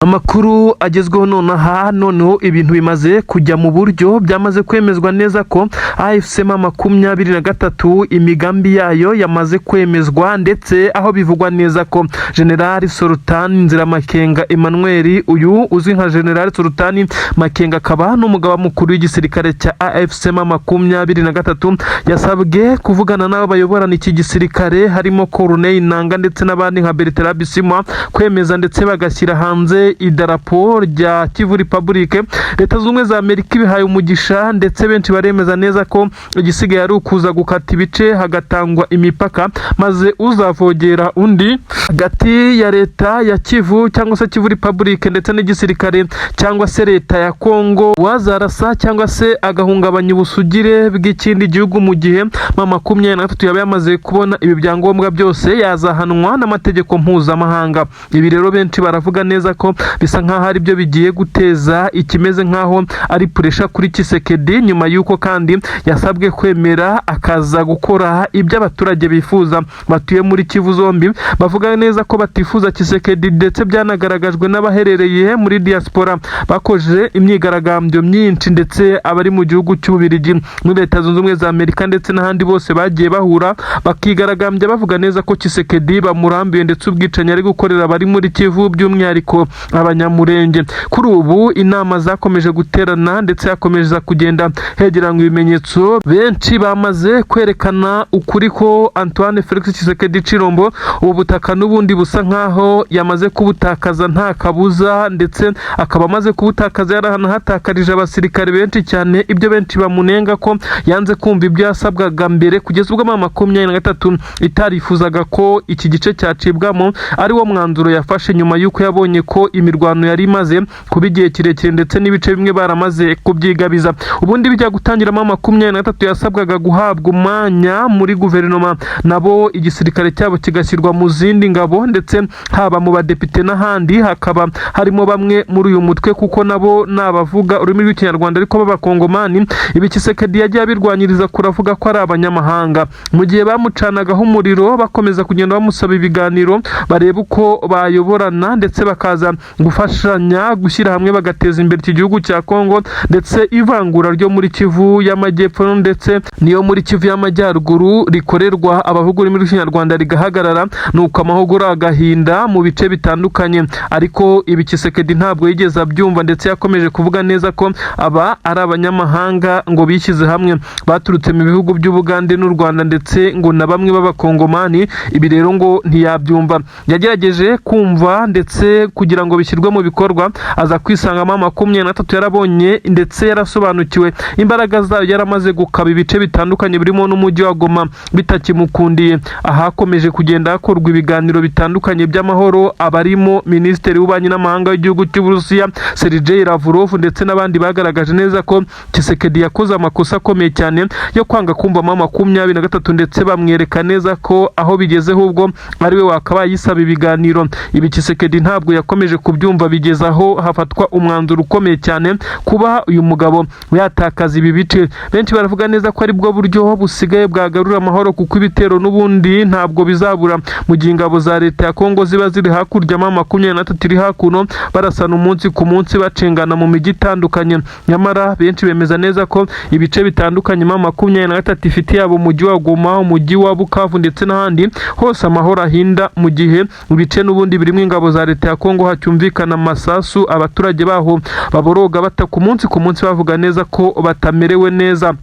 Amakuru agezweho nonaha, noneho ibintu bimaze kujya mu buryo, byamaze kwemezwa neza ko AFC M23 imigambi yayo yamaze kwemezwa, ndetse aho bivugwa neza ko General Sultan Nziramakenga Emmanuel, uyu uzwi nka General Sultan Makenga, akaba n'umugaba mukuru w'igisirikare cya AFC M23, yasabwe kuvugana n'abo bayoborana iki gisirikare, harimo Corneille Nanga ndetse n'abandi nka Bertrand Bisimwa, kwemeza ndetse bagashyira hanze idarapo rya Kivu Republic. Leta Zunze Ubumwe za Amerika ibihaye umugisha, ndetse benshi baremeza neza ko igisigaye ari ukuza gukata ibice, hagatangwa imipaka, maze uzavogera undi hagati ya leta ya Kivu cyangwa se Kivu Republic ndetse n'igisirikare cyangwa se leta ya Kongo, wazarasa cyangwa se agahungabanya ubusugire bw'ikindi gihugu, mu gihe M23 yaba yamaze kubona ibi byangombwa byose, yazahanwa n'amategeko mpuzamahanga. Ibi rero benshi baravuga neza ko bisa nk'aho ari byo bigiye guteza ikimeze nk'aho ari pressure kuri Tshisekedi, nyuma y'uko kandi yasabwe kwemera akaza gukora ibyo abaturage bifuza batuye muri Kivu zombi. Bavuga neza ko batifuza Tshisekedi, ndetse byanagaragajwe n'abaherereye muri diaspora bakoze imyigaragambyo myinshi, ndetse abari mu gihugu cy'Ububiligi, muri Leta Zunze Ubumwe za Amerika ndetse n'ahandi bose bagiye bahura bakigaragambya, bavuga neza ko Tshisekedi bamurambiwe, ndetse ubwicanyi ari gukorera abari muri Kivu, by'umwihariko Abanyamurenge. Kuri ubu inama zakomeje guterana, ndetse hakomeza kugenda hegeranywa ibimenyetso. Benshi bamaze kwerekana ukuri ko Antoine Felix Tshisekedi Tshilombo ubu butaka n'ubundi busa nkaho yamaze kubutakaza nta kabuza, ndetse akaba amaze kubutakaza yaranahatakarije abasirikare benshi cyane. Ibyo benshi bamunenga ko yanze kumva ibyo yasabwaga mbere, kugeza ubwo M23 itarifuzaga ko iki gice cyacibwamo, ari wo mwanzuro yafashe nyuma y'uko yabonye ko imirwano yari imaze kuba igihe kirekire, ndetse n'ibice bimwe baramaze kubyigabiza. Ubundi bijya gutangiramo, M23 yasabwaga guhabwa umwanya muri guverinoma, nabo igisirikare cyabo kigashyirwa mu zindi ngabo, ndetse haba mu badepite n'ahandi hakaba harimo bamwe muri uyu mutwe, kuko nabo ni abavuga ururimi rw'Ikinyarwanda ariko b'Abakongomani. Ibi Tshisekedi yagiye abirwanyiriza kuravuga ko ari abanyamahanga. Mu gihe bamucanagaho umuriro, bakomeza kugenda bamusaba ibiganiro, bareba uko bayoborana, ndetse bakaza gufashanya gushyira hamwe bagateza imbere iki gihugu cya Kongo, ndetse ivangura ryo muri Kivu y'Amajyepfo ndetse niyo muri Kivu y'Amajyaruguru rikorerwa abavuga ururimi rw'Ikinyarwanda rigahagarara, nuko amahugura agahinda mu bice bitandukanye. Ariko ibi Tshisekedi ntabwo yigeze abyumva, ndetse yakomeje kuvuga neza ko aba ari abanyamahanga ngo bishyize hamwe baturutse mu bihugu by'Ubugande n'u Rwanda, ndetse ngo na bamwe b'Abakongomani. Ibi rero ngo ntiyabyumva. Yagerageje kumva ndetse kugira ngo bishyirwe mu bikorwa, aza kwisangamo M23 yarabonye ndetse yarasobanukiwe imbaraga zayo, yaramaze gukaba ibice bitandukanye birimo n'umujyi wa Goma bitakimukundiye. Ahakomeje kugenda hakorwa ibiganiro bitandukanye by'amahoro, abarimo Minisitiri w'Ububanyi n'Amahanga w'igihugu cy'Uburusiya Sergei Lavrov ndetse n'abandi, bagaragaje neza ko Tshisekedi yakoze amakosa akomeye cyane yo kwanga kumva M23, ndetse bamwereka neza ko aho bigeze ahubwo ari we wakabaye yisaba ibiganiro. Ibi Tshisekedi ntabwo yakomeje kubyumva, bigeza aho hafatwa umwanzuro ukomeye cyane kuba uyu mugabo yatakaza ibi bice. Benshi baravuga neza ko ari bwo buryo busigaye bwagarura amahoro, kuko ibitero n'ubundi ntabwo bizabura mu gihe ingabo za leta ya Kongo ziba ziri hakurya, M23 iri hakuno, barasana umunsi ku munsi, bacengana mu mijyi itandukanye. Nyamara benshi bemeza neza ko ibice bitandukanye M23 ifite, yaba umujyi wa Goma, umujyi wa Bukavu ndetse n'ahandi hose, amahoro ahinda, mu gihe ibice n'ubundi birimo ingabo za leta ya Kongo hacyumvikana amasasu, abaturage baho baboroga bataka umunsi ku munsi, bavuga neza ko batamerewe neza.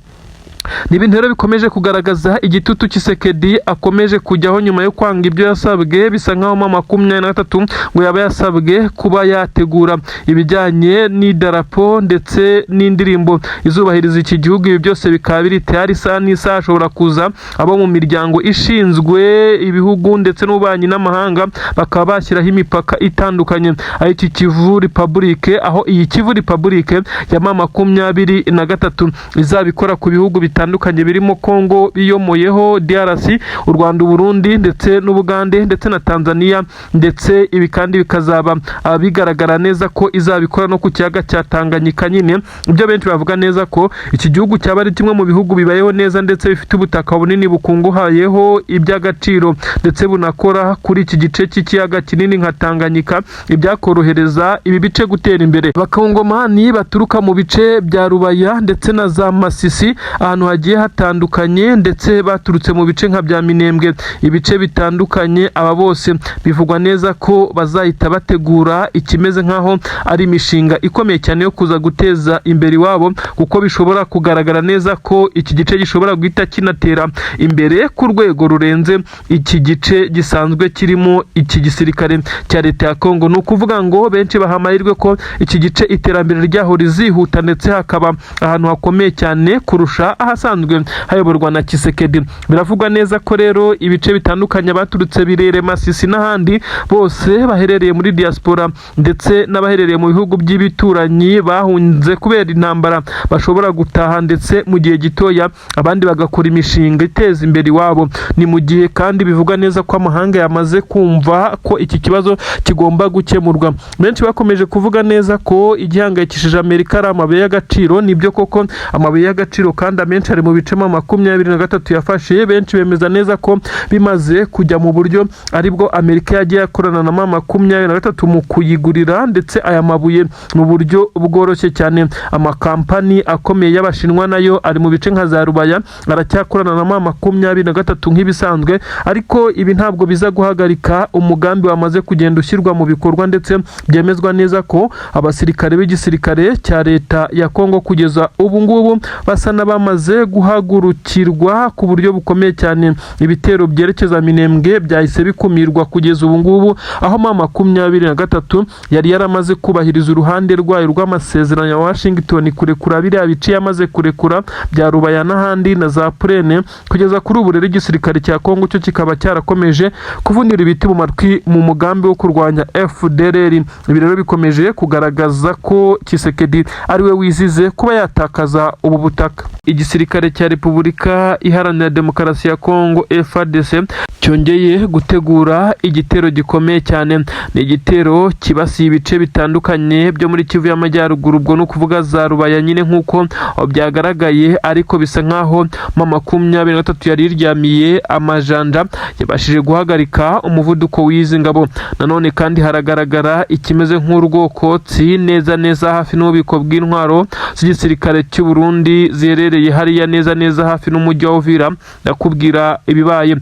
Ni ibintu rero bikomeje kugaragaza igitutu Tshisekedi akomeje kujyaho nyuma yo kwanga ibyo yasabwe. Bisa nkaho M23 ngo yaba yasabwe kuba yategura ibijyanye n'idarapo ndetse n'indirimbo izubahiriza iki gihugu. Ibi byose bikaba biri tayari, isaha n'isaha ashobora kuza abo mu miryango ishinzwe ibihugu ndetse n'ububanyi n'amahanga bakaba bashyiraho imipaka itandukanye, aho iki Kivu Republic, aho iyi Kivu Republic ya M23 izabikora ku bihugu bitandukanye. bitandukanye birimo Kongo biyomoyeho, DRC, u Rwanda, Burundi ndetse n'Ubugande ndetse na Tanzania. Ndetse ibi kandi bikazaba bigaragara neza ko izabikora no ku kiyaga cya Tanganyika nyine. Ibyo benshi bavuga neza ko iki gihugu cyaba ari kimwe mu bihugu bibayeho neza ndetse bifite ubutaka bunini bukungahayeho iby'agaciro, ndetse bunakora kuri iki gice cy'ikiyaga kinini nka Tanganyika, ibyakorohereza ibi bice gutera imbere. Abakongomani baturuka mu bice bya Rubaya ndetse na za Masisi, ahantu hagiye hatandukanye, ndetse baturutse mu bice nka bya Minembwe, ibice bitandukanye, aba bose bivugwa neza ko bazahita bategura ikimeze nk'aho ari imishinga ikomeye cyane yo kuza guteza imbere iwabo, kuko bishobora kugaragara neza ko iki gice gishobora guhita kinatera imbere ku rwego rurenze iki gice gisanzwe kirimo iki gisirikare cya leta ya Kongo. Ni ukuvuga ngo benshi baha amahirwe ko iki gice iterambere ryaho rizihuta, ndetse hakaba ahantu hakomeye cyane kurusha ahasanzwe hayoborwa na Tshisekedi. Biravugwa neza ko rero ibice bitandukanye baturutse Birere, Masisi n'ahandi bose baherereye muri diaspora ndetse n'abaherereye mu bihugu by'ibituranyi bahunze kubera intambara bashobora gutaha, ndetse mu gihe gitoya abandi bagakora imishinga iteza imbere iwabo. Ni mu gihe kandi bivugwa neza ko amahanga yamaze kumva ko iki kibazo kigomba gukemurwa. Benshi bakomeje kuvuga neza ko igihangayikishije Amerika ari amabuye y'agaciro. Nibyo koko, amabuye y'agaciro kandi amenshi ari mu bice 23 yafashe. Benshi bemeza neza ko bimaze kujya mu buryo aribwo Amerika yagiye akorana na M23 mu kuyigurira ndetse aya mabuye mu buryo bworoshye cyane. Amakampani akomeye y'Abashinwa nayo ari mu bice nka za Rubaya aracyakorana na M23 nk'ibisanzwe, ariko ibi ntabwo biza guhagarika umugambi wamaze kugenda ushyirwa mu bikorwa, ndetse byemezwa neza ko abasirikare b'igisirikare cya leta ya Kongo kugeza ubu ngubu basa n'abamaze guhagurukirwa ku buryo bukomeye cyane. Ibitero byerekeza Minembwe byahise bikumirwa kugeza ubu ngubu, aho M23 yari yaramaze kubahiriza uruhande rwayo rw'amasezerano ya Washington, kurekura biriya bice yamaze kurekura bya Rubaya n'ahandi na za Purene. Kugeza kuri ubu rero igisirikare cya Kongo cyo kikaba cyarakomeje kuvunira ibiti mu matwi mu mugambi wo kurwanya FDLR. Ibi rero bikomeje kugaragaza ko Tshisekedi ari we wizize kuba yatakaza ubu butaka. Igisirikare cya Repubulika Iharanira Demokarasi ya Kongo, FARDC, cyongeye gutegura igitero gikomeye cyane. Ni igitero kibasiye ibice bitandukanye byo muri Kivu y'Amajyaruguru, ubwo ni ukuvuga za Rubaya nyine nk'uko byagaragaye, ariko bisa nk'aho M23 yari iryamiye amajanja, yabashije guhagarika umuvuduko w'izi ngabo. Nanone kandi haragaragara ikimeze nk'urwokotsi neza neza hafi n'ububiko bw'intwaro z'igisirikare cy'u Burundi ziherereye hariya neza neza hafi n'umujyi wa Uvira. Ndakubwira ibibaye.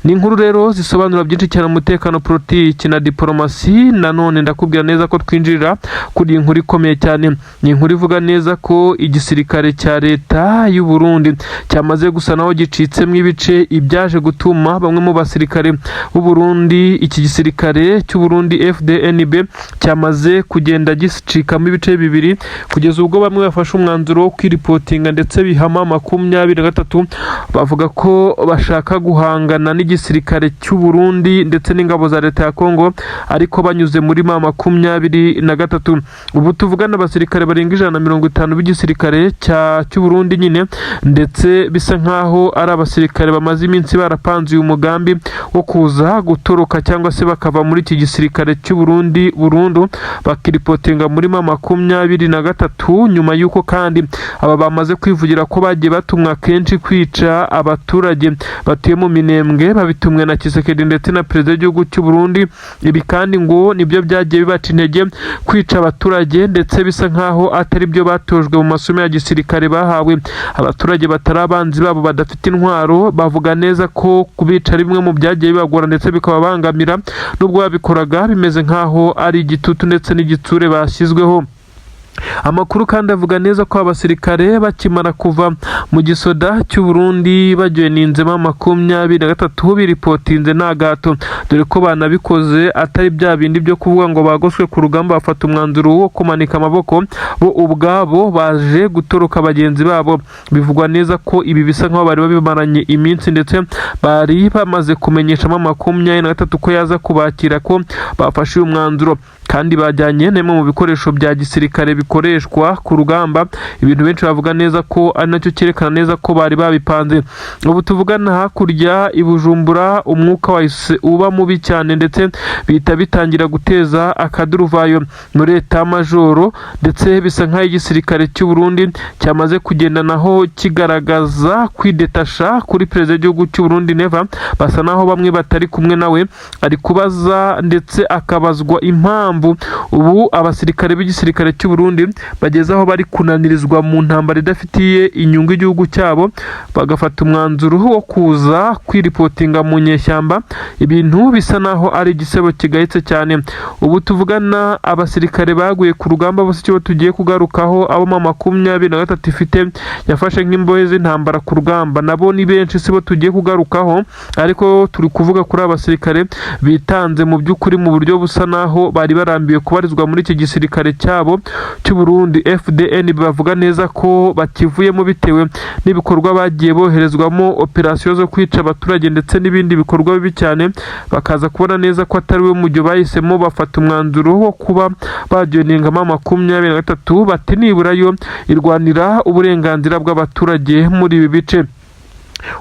Ni inkuru rero zisobanura byinshi cyane umutekano, politiki na diporomasi. Nanone ndakubwira neza ko twinjirira kuri iyi nkuru ikomeye cyane. Ni inkuru ivuga neza ko igisirikare cya leta y'u Burundi cyamaze gusa naho gicitsemo ibice, ibyaje gutuma bamwe mu basirikare b'u Burundi, iki gisirikare cy'u Burundi FDNB cyamaze kugenda gicikamo ibice bibiri, kugeza ubwo bamwe bafashe umwanzuro wo kwiripotinga ndetse bihama 23, bavuga ko bashaka guhangana n'igisirikare cy'u Burundi ndetse n'ingabo za leta ya Kongo, ariko banyuze muri M23. Ubu tuvugana abasirikare barenga 150 b'igisirikare cy'u Burundi nyine, ndetse bisa nkaho ari abasirikare bamaze iminsi barapanze uyu mugambi wo kuza gutoroka cyangwa se bakava muri iki gisirikare cy'u Burundi burundu, bakiripotinga muri M23, nyuma y'uko kandi aba bamaze kwivugira ko bagiye batumwa kenshi kwica abaturage batuye mu Minembwe, babitumwe na Tshisekedi ndetse na perezida w'igihugu cy'u Burundi. Ibi kandi ngo nibyo byagiye bibaca intege kwica abaturage, ndetse bisa nkaho atari byo batojwe mu masomo ya gisirikare bahawe. Abaturage batari abanzi babo, badafite intwaro, bavuga neza ko kubica ari bimwe mu byagiye bibagora ndetse bikababangamira, nubwo babikoraga bimeze nkaho ari igitutu ndetse n'igitsure bashyizweho. Amakuru kandi avuga neza ko abasirikare bakimara kuva mu gisoda cy'u Burundi bajoininzemo 23, biripotinze nta gato, dore ko banabikoze atari bya bindi byo kuvuga ngo bagoswe ku rugamba bafata umwanzuro wo kumanika amaboko. Bo ubwabo baje gutoroka bagenzi babo. Bivugwa neza ko ibi bisa nkaho bari babimaranye iminsi, ndetse bari bamaze kumenyeshamo 23 ko yaza kubakira ko bafashe uyu mwanzuro, kandi bajyanye n'imwe mu bikoresho bya gisirikare bikomeye. zikoreshwa ku rugamba, ibintu benshi bavuga neza ko ari nacyo cyerekana neza ko bari babipanze. Ubu tuvugana hakurya i Bujumbura umwuka wahise uba mubi cyane, ndetse bihita bitangira guteza akaduruvayo muri état-major, ndetse bisa nk'aho igisirikare cy'u Burundi cyamaze kugenda naho kigaragaza kwidetasha kuri perezida w'igihugu cy'u Burundi Neva. Basa naho bamwe batari kumwe nawe. Ari kubaza ndetse akabazwa impamvu ubu abasirikare b'igisirikare cy'u Burundi bageze aho bari kunanirizwa mu ntambara idafitiye inyungu igihugu cyabo, bagafata umwanzuro wo kuza kwiripotinga mu nyeshyamba, ibintu bisa naho ari igisebo kigayitse cyane. Ubu tuvugana abasirikare baguye ku rugamba bose icyo tugiye kugarukaho, abo M23 ifite yafashe nk'imbohe z'intambara ku rugamba nabo ni benshi, sibo tugiye kugarukaho, ariko turi kuvuga kuri aba basirikare bitanze mu by'ukuri mu buryo busa naho bari barambiwe kubarizwa muri iki gisirikare cyabo cy'u Burundi FDN. Bavuga neza ko bakivuyemo bitewe n'ibikorwa bagiye boherezwamo, operasiyo zo kwica abaturage ndetse n'ibindi bikorwa bibi cyane, bakaza kubona neza ko atari we mujyo bahisemo, bafata umwanzuro wo kuba bajoininga M23, bati nibura yo irwanira uburenganzira bw'abaturage muri ibi bice.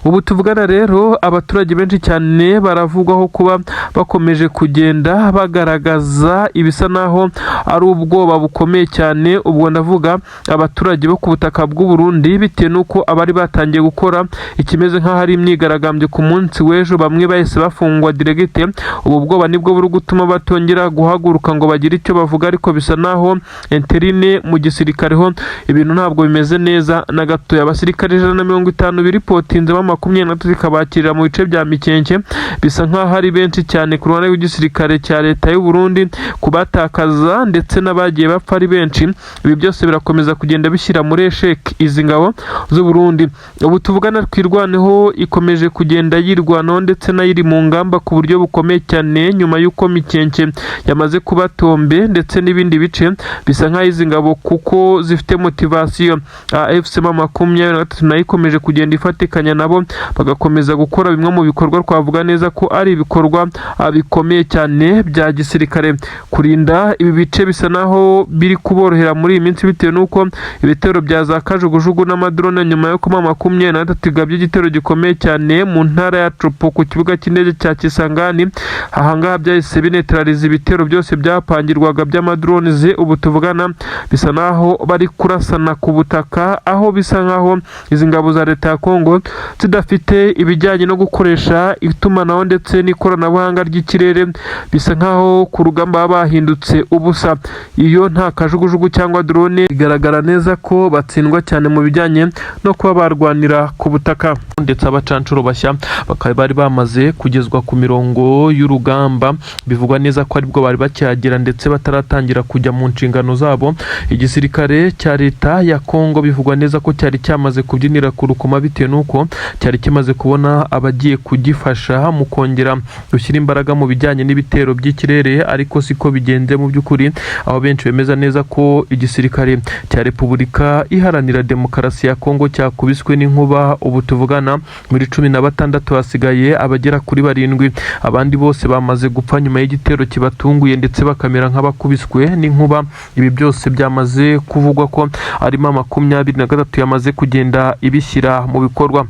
Ubu tuvugana rero abaturage benshi cyane baravugwaho kuba bakomeje kugenda bagaragaza ibisa naho ari ubwoba bukomeye cyane. Ubwo ndavuga abaturage bo ku butaka bw'u Burundi, bitewe n'uko abari batangiye gukora ikimeze nk'aho ari imyigaragambyo ku munsi w'ejo bamwe bahise bafungwa direct. Ubu bwoba nibwo buri gutuma batongera guhaguruka ngo bagire icyo bavuga, ariko bisa naho interne mu gisirikare ho ibintu ntabwo bimeze neza na gatoya. Abasirikare 150 biripotinze M23 ikabakirira mu bice bya Mikenke, bisa nk'aho ari benshi cyane ku ruhande rw'igisirikare cya leta y'u Burundi kubatakaza, ndetse n'abagiye bapfa ari benshi. Ibi byose birakomeza kugenda bishyira muri échec izi ngabo z'u Burundi. Ubu tuvugana Twirwaneho ikomeje kugenda yirwanaho, ndetse nayo iri mu ngamba ku buryo bukomeye cyane nyuma y'uko Mikenke yamaze kuba tombe ndetse n'ibindi bice. Bisa nk'aho izi ngabo kuko zifite motivation, AFC M23 nayo ikomeje kugenda ifatikanya nabo, bagakomeza gukora bimwe mu bikorwa twavuga neza ko ari ibikorwa bikomeye cyane bya gisirikare. Kurinda ibi bice bisa naho biri kuborohera muri iyi minsi, bitewe n'uko ibitero bya za kajugujugu n'amadrone, nyuma yo kuba 23 igabye igitero gikomeye cyane mu ntara ya Tshopo ku kibuga cy'indege cya Kisangani, ahangaha byahise binetraliza ibitero byose byapangirwaga by'amadrones. Ubu tuvugana bisa naho bari kurasana ku butaka, aho bisa nkaho izi ngabo za leta ya Kongo zidafite ibijyanye no gukoresha itumanaho ndetse n'ikoranabuhanga ry'ikirere. Bisa nkaho ku rugamba baba bahindutse ubusa. Iyo nta kajugujugu cyangwa drone, bigaragara neza ko batsindwa cyane mu bijyanye no kuba barwanira ku butaka. Ndetse abacancuro bashya bakaba bari bamaze kugezwa ku mirongo y'urugamba, bivugwa neza ko aribwo bari bakihagera ndetse bataratangira kujya mu nshingano zabo. Igisirikare cya leta ya Kongo bivugwa neza ko cyari cyamaze kubyinira ku rukoma, bitewe n'uko cyari kimaze kubona abagiye kugifasha mu kongera gushyira imbaraga mu bijyanye n'ibitero by'ikirere, ariko siko bigenze mu by'ukuri, aho benshi bemeza neza ko igisirikare cya Repubulika Iharanira Demokarasi ya Kongo cyakubiswe n'inkuba. Ubu tuvugana muri 16 hasigaye abagera kuri barindwi, abandi bose bamaze gupfa nyuma y'igitero kibatunguye ndetse bakamera nk'abakubiswe n'inkuba. Ibi byose byamaze kuvugwa ko arimo 23 yamaze kugenda ibishyira mu bikorwa.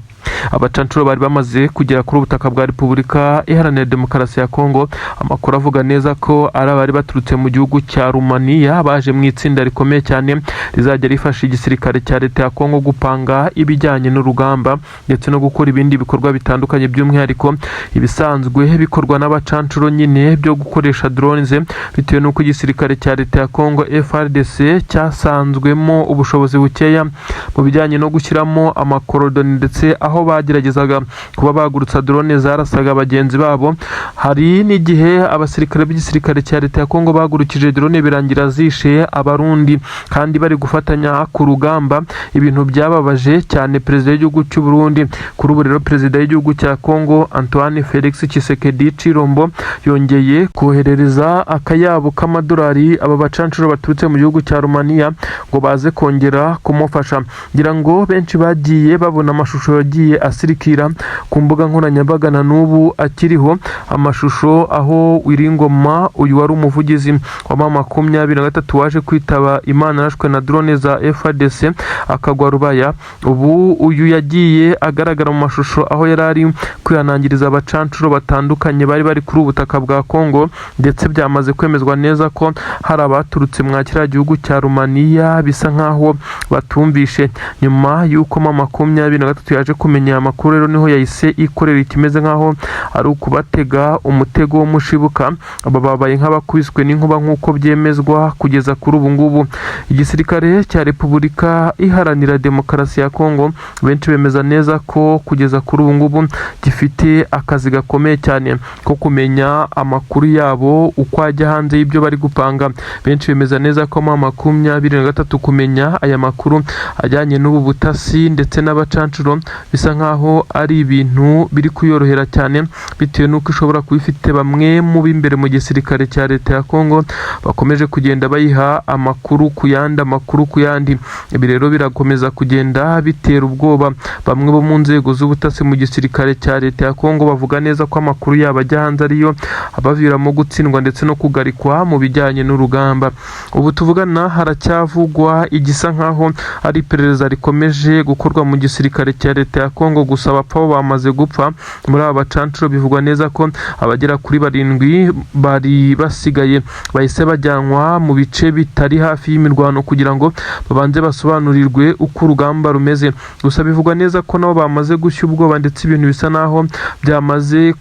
Abacancuro bari bamaze kugera kuri ubutaka bwa Repubulika Iharanira Demokarasi ya Kongo, amakuru avuga neza ko ari abari baturutse mu gihugu cya Rumaniya, baje mu itsinda rikomeye cyane rizajya rifasha igisirikare cya leta ya Kongo gupanga ibijyanye n'urugamba ndetse no gukora ibindi bikorwa bitandukanye, by'umwihariko ibisanzwe bikorwa n'abacancuro nyine byo gukoresha drones, bitewe n'uko igisirikare cya leta ya Kongo FARDC cyasanzwemo ubushobozi bukeya mu bijyanye no gushyiramo amakorodoni, ndetse aho bageragezaga kuba bagurutsa drone zarasaga bagenzi babo. Hari n'igihe abasirikare b'igisirikare cya leta ya Kongo bagurukije drone birangira zishe Abarundi kandi bari gufatanya ku rugamba, ibintu byababaje cyane perezida w'igihugu cy'u Burundi. Kuri ubu rero perezida w'igihugu cya Kongo Antoine Felix Tshisekedi Tshilombo yongeye koherereza akayabo k'amadolari aba bacancuro baturutse mu gihugu cya Romania ngo baze kongera kumufasha. Ngira ngo benshi bagiye babona amashusho yagiye yagiye asirikira ku mbuga nkoranyambaga na n'ubu akiriho amashusho aho Willy Ngoma, uyu wari umuvugizi wa M23 waje kwitaba Imana arashwe na drone za FARDC akagwa Rubaya. Ubu uyu yagiye agaragara mu mashusho aho yari ari kwihanangiriza abacancuro batandukanye bari bari kuri ubu butaka bwa Kongo, ndetse byamaze kwemezwa neza ko hari abaturutse mwa kiriya gihugu cya Rumaniya bisa nkaho batumvishe. Nyuma y'uko M23 yaje kumenya aya makuru rero, niho yahise ikorera ikimeze nkaho ari ukubatega umutego w'umushibuka. Aba babaye nk'abakubiswe n'inkuba nk'uko byemezwa kugeza kuri ubu ngubu. Igisirikare cya Repubulika Iharanira Demokarasi ya Kongo, benshi bemeza neza ko kugeza kuri ubu ngubu gifite akazi gakomeye cyane ko kumenya amakuru yabo uko ajya hanze y'ibyo bari gupanga. Benshi bemeza neza ko M23 kumenya aya makuru ajyanye n'ubu butasi ndetse n'abacancuro bisa nkaho ari ibintu biri kuyorohera cyane, bitewe n'uko ishobora kuba ifite bamwe mu b'imbere mu gisirikare cya leta ya Kongo bakomeje kugenda bayiha amakuru ku yandi, amakuru ku yandi. Ibi rero birakomeza kugenda bitera ubwoba bamwe bo mu nzego z'ubutasi mu gisirikare cya leta ya Kongo, bavuga neza ko amakuru yabo ajya hanze ariyo abaviramo gutsindwa ndetse no kugarikwa mu bijyanye n'urugamba. Ubu tuvugana haracyavugwa igisa nkaho ari iperereza rikomeje gukorwa mu gisirikare cya leta ya Kongo, gusa abapfa bo bamaze gupfa. Muri aba bacancuro bivugwa neza ko abagera kuri 7 bari basigaye bahise bajyanwa mu bice bitari hafi y'imirwano kugira ngo babanze basobanurirwe uko urugamba rumeze. Gusa bivugwa neza ko nabo bamaze gushya ubwoba, ndetse ibintu bisa naho byamaze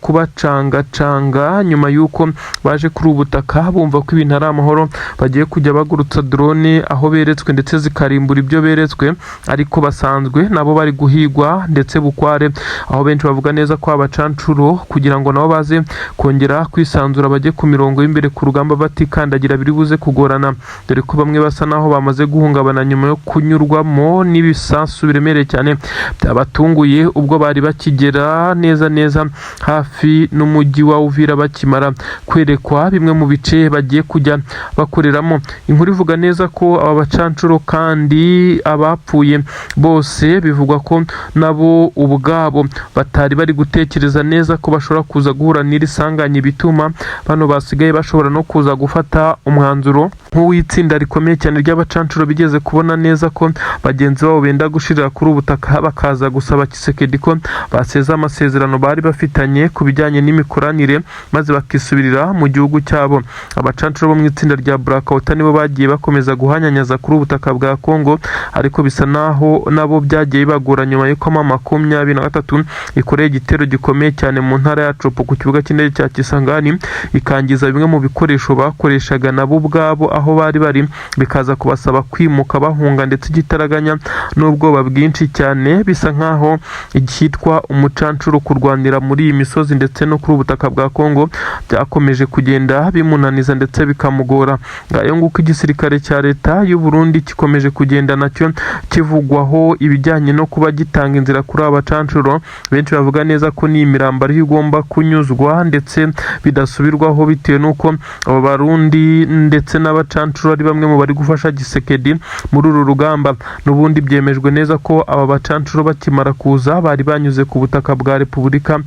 kubacangacanga nyuma y'uko baje kuri ubu butaka bumva ko ibintu ari amahoro, bagiye kujya bagurutsa drone aho beretswe ndetse zikarimbura ibyo beretswe, ariko basanzwe nabo bari guhigwa ndetse bukware, aho benshi bavuga neza ko abacancuro kugira ngo nabo baze kongera kwisanzura bajye ku mirongo y'imbere ku rugamba batikandagira biri buze kugorana, dore ko bamwe basa naho bamaze guhungabana nyuma yo kunyurwamo n'ibisasu biremereye cyane byabatunguye ubwo bari bakigera neza neza hafi n'umujyi wa Uvira, bakimara kwerekwa bimwe mu bice bagiye kujya bakoreramo. Inkuru ivuga neza ko aba bacancuro kandi abapfuye bose bivugwa ko nabo ubwabo batari bari gutekereza neza ko bashobora kuza guhura n'iri sanganya, bituma bano basigaye bashobora no kuza gufata umwanzuro nk'uw'itsinda rikomeye cyane ry'abacancuro bigeze kubona neza ko bagenzi babo benda gushirira kuri ubu butaka, bakaza gusaba Tshisekedi ko baseza amasezerano bari bafitanye ku bijyanye n'imikoranire maze bakisubirira mu gihugu cyabo. Abacancuro bo mu itsinda rya Blackwater nibo bagiye bakomeza guhanyanyaza kuri ubu butaka bwa Kongo, ariko bisa naho nabo byagiye bibagora nyuma y'uko M23 ikoreye igitero gikomeye cyane mu ntara ya Tshopo ku kibuga cy'indege cya Kisangani, ikangiza bimwe mu bikoresho bakoreshaga nabo ubwabo aho bari bari, bikaza kubasaba kwimuka bahunga ndetse igitaraganya n'ubwoba bwinshi cyane. Bisa nkaho icyitwa umucancuro kurwanira muri iyi misozi ndetse no kuri ubutaka bwa Kongo byakomeje kugenda bimunaniza ndetse bikamugora. Ngayo nguko, igisirikare cya leta y'u Burundi gikomeje kugenda nacyo kivugwaho ibijyanye no kuba gitanga inzira kuri aba bacancuro. Benshi bavuga neza ko n'iyi mirambo ariho igomba kunyuzwa ndetse bidasubirwaho, bitewe n'uko aba Barundi ndetse n'abacancuro ari bamwe mu bari gufasha Tshisekedi muri uru rugamba. N'ubundi byemejwe neza ko aba bacancuro bakimara kuza bari banyuze ku butaka bwa Repubulika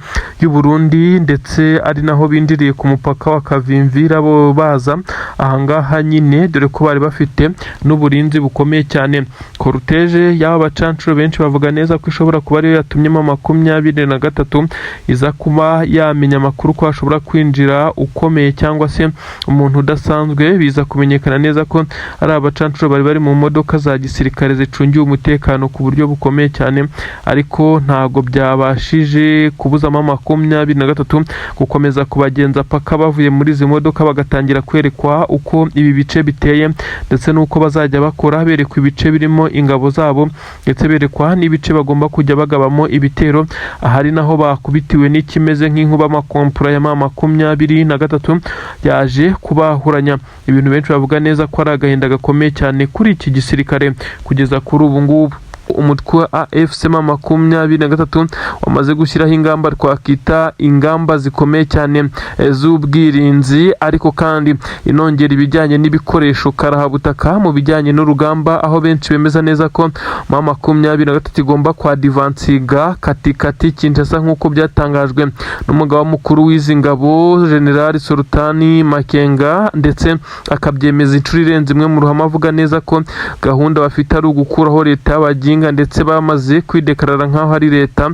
y'u Burundi, ndetse ari naho binjiriye ku mupaka wa Kavimvira bo baza ahangaha nyine, dore ko bari bafite n'uburinzi bukomeye cyane. Cortège y'aba bacancuro benshi bavuga neza ko ishobora kuba ariyo yatumye M23 iza kuba yamenya amakuru ko hashobora kwinjira ukomeye cyangwa se umuntu udasanzwe, biza kumenyekana neza ko ari abacancuro bari bari mu modoka za gisirikare zicungiwe umutekano ku buryo bukomeye cyane, ariko ntago byabashije kubuza M23 gukomeza kubagenza paka bavuye muri izi modoka, bagatangira kwerekwa uko ibi bice biteye ndetse n'uko bazajya bakora, berekwa ibice birimo ingabo zabo ndetse berekwa n'ibice bagomba kujya bagabamo ibitero. Ahari naho bakubitiwe n'ikimeze nk'inkuba, amakompura ya M23 yaje kubahuranya, ibintu benshi bavuga neza ko ari agahinda gakomeye cyane kuri iki gisirikare kugeza kuri ubu ngubu. Umutwe wa AFC M23 wamaze gushyiraho ingamba, twakita ingamba zikomeye cyane z'ubwirinzi, ariko kandi inongera ibijyanye n'ibikoresho karahabutaka mu bijyanye n'urugamba, aho benshi bemeza neza ko M23 igomba kwadvancinga katikati Kinshasa, nk'uko byatangajwe n'umugaba mukuru w'izi ngabo, General Sultani Makenga, ndetse akabyemeza inshuro irenze imwe mu ruhame, avuga neza ko gahunda bafite ari ugukuraho leta y'abaginga, ndetse bamaze kwideclarara nk'aho ari leta.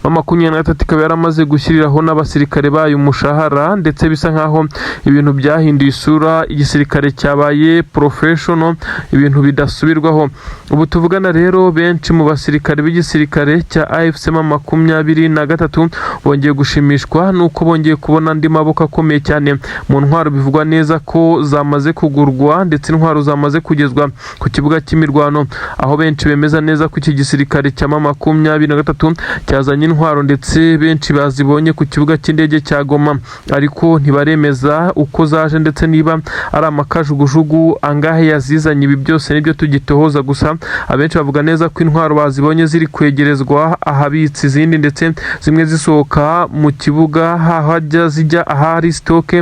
M23 ikaba yaramaze gushyiriraho n'abasirikare bayo umushahara, ndetse bisa nk'aho ibintu byahinduye isura, igisirikare cyabaye professional, ibintu bidasubirwaho. Ubu tuvugana rero, benshi mu basirikare b'igisirikare cya AFC M23 bongeye gushimishwa nuko bongeye kubona andi maboko akomeye cyane mu ntwaro, bivugwa neza ko zamaze kugurwa, ndetse intwaro zamaze kugezwa ku kibuga cy'imirwano, aho benshi bemeza neza ko iki gisirikare cya M23 cyazanye intwaro, ndetse benshi bazibonye ku kibuga cy'indege cya Goma, ariko ntibaremeza uko zaje ndetse niba ari amakajugujugu angahe yazizanye. Ibi byose nibyo tugitohoza, gusa abenshi bavuga neza ko intwaro bazibonye ziri kwegerezwa ahabitse izindi, ndetse zimwe zisohoka mu kibuga hahajya zijya ahari stock,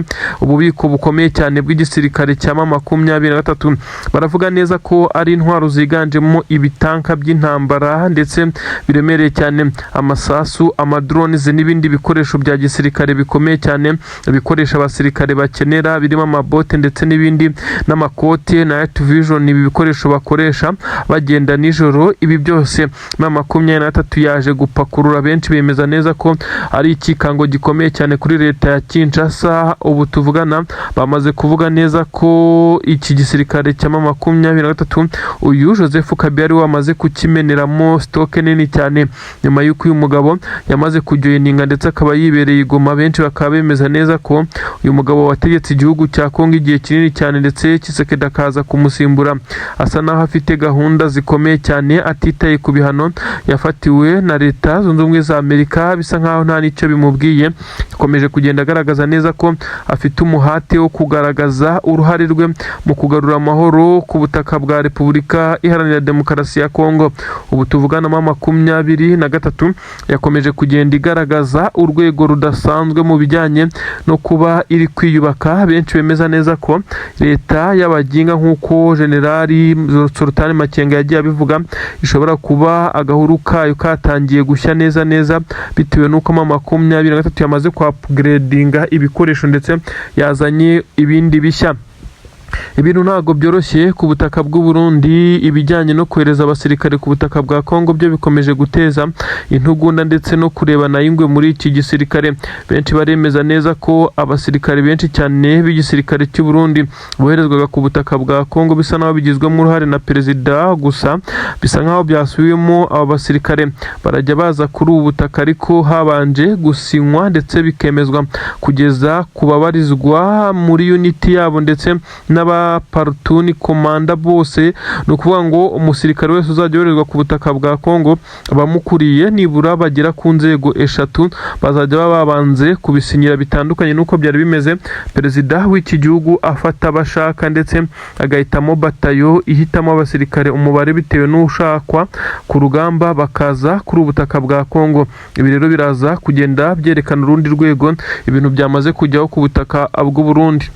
ububiko bukomeye cyane bw'igisirikare cya M23. Baravuga neza ko ari intwaro ziganjemo ibitanka by'intambara ndetse biremereye cyane, amasasu, amadrones n'ibindi bikoresho bya gisirikare bikomeye cyane, ibikoresho abasirikare bakenera birimo amabote ndetse n'ibindi n'amakote na night vision, ibi bikoresho bakoresha bagenda nijoro. Ibi byose M23 yaje gupakurura, benshi bemeza neza ko ari ikikango gikomeye cyane kuri leta ya Kinshasa. Ubu tuvugana bamaze kuvuga neza ko iki gisirikare cya M23, uyu Joseph Kabila ari we wamaze kukimeneramo stock nini cyane, nyuma y'uko uyu mugabo yamaze kujoininga ndetse akaba yibereye i Goma. Benshi bakaba bemeza neza ko uyu mugabo wategetse igihugu cya Kongo igihe kinini cyane, ndetse Tshisekedi akaza kumusimbura, asa naho afite gahunda zikomeye cyane, atitaye ku bihano yafatiwe na Leta Zunze Ubumwe za Amerika, bisa nkaho nta n'icyo bimubwiye. Akomeje kugenda agaragaza neza ko afite umuhate wo kugaragaza uruhare rwe mu kugarura amahoro ku butaka bwa Repubulika Iharanira Demokarasi ya Kongo. Ubu tuvugana, M23 yakomeje kugenda igaragaza urwego rudasanzwe mu bijyanye no kuba iri kwiyubaka. Benshi bemeza neza ko leta y'abaginga, nk'uko Generali Sultani Makenga yagiye abivuga, ishobora kuba agahuru kayo katangiye gushya neza neza, bitewe n'uko M23 yamaze kwa upgradinga ibikoresho ndetse yazanye ibindi bishya. Ibintu ntabwo byoroshye ku butaka bw'u Burundi. Ibijyanye no kohereza abasirikare ku butaka bwa Kongo byo bikomeje guteza intugunda ndetse no kurebana y'ingwe muri iki gisirikare. Benshi baremeza neza ko abasirikare benshi cyane b'igisirikare cy'u Burundi boherezwaga ku butaka bwa Kongo bisa naho bigizwemo uruhare na perezida, gusa bisa nkaho byasubiwemo. Aba basirikare barajya baza kuri ubu butaka, ariko habanje gusinywa ndetse bikemezwa kugeza ku babarizwa muri unit yabo ndetse n'aba platoon commander bose. Ni ukuvuga ngo umusirikare wese uzajya yoherezwa ku butaka bwa Kongo, abamukuriye nibura bagera ku nzego eshatu bazajya baba babanze kubisinyira, bitandukanye n'uko byari bimeze perezida w'iki gihugu afata abashaka ndetse agahitamo batayo, ihitamo abasirikare umubare bitewe n'ushakwa ku rugamba, bakaza kuri ubu butaka bwa Kongo. Ibi rero biraza kugenda byerekana urundi rwego ibintu byamaze kujyaho ku butaka bw'u Burundi.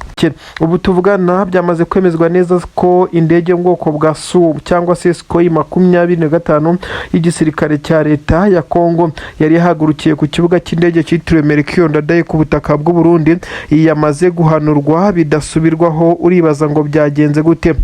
Ubu tuvugana byamaze kwemezwa neza ko indege yo mu bwoko bwa Su cyangwa se Sukhoi 25 y'igisirikare cya leta ya Kongo yari yahagurukiye ku kibuga cy'indege cyitiriwe Melchior Ndadaye ku butaka bw'u Burundi, iyi yamaze guhanurwa bidasubirwaho. Uribaza ngo byagenze gute?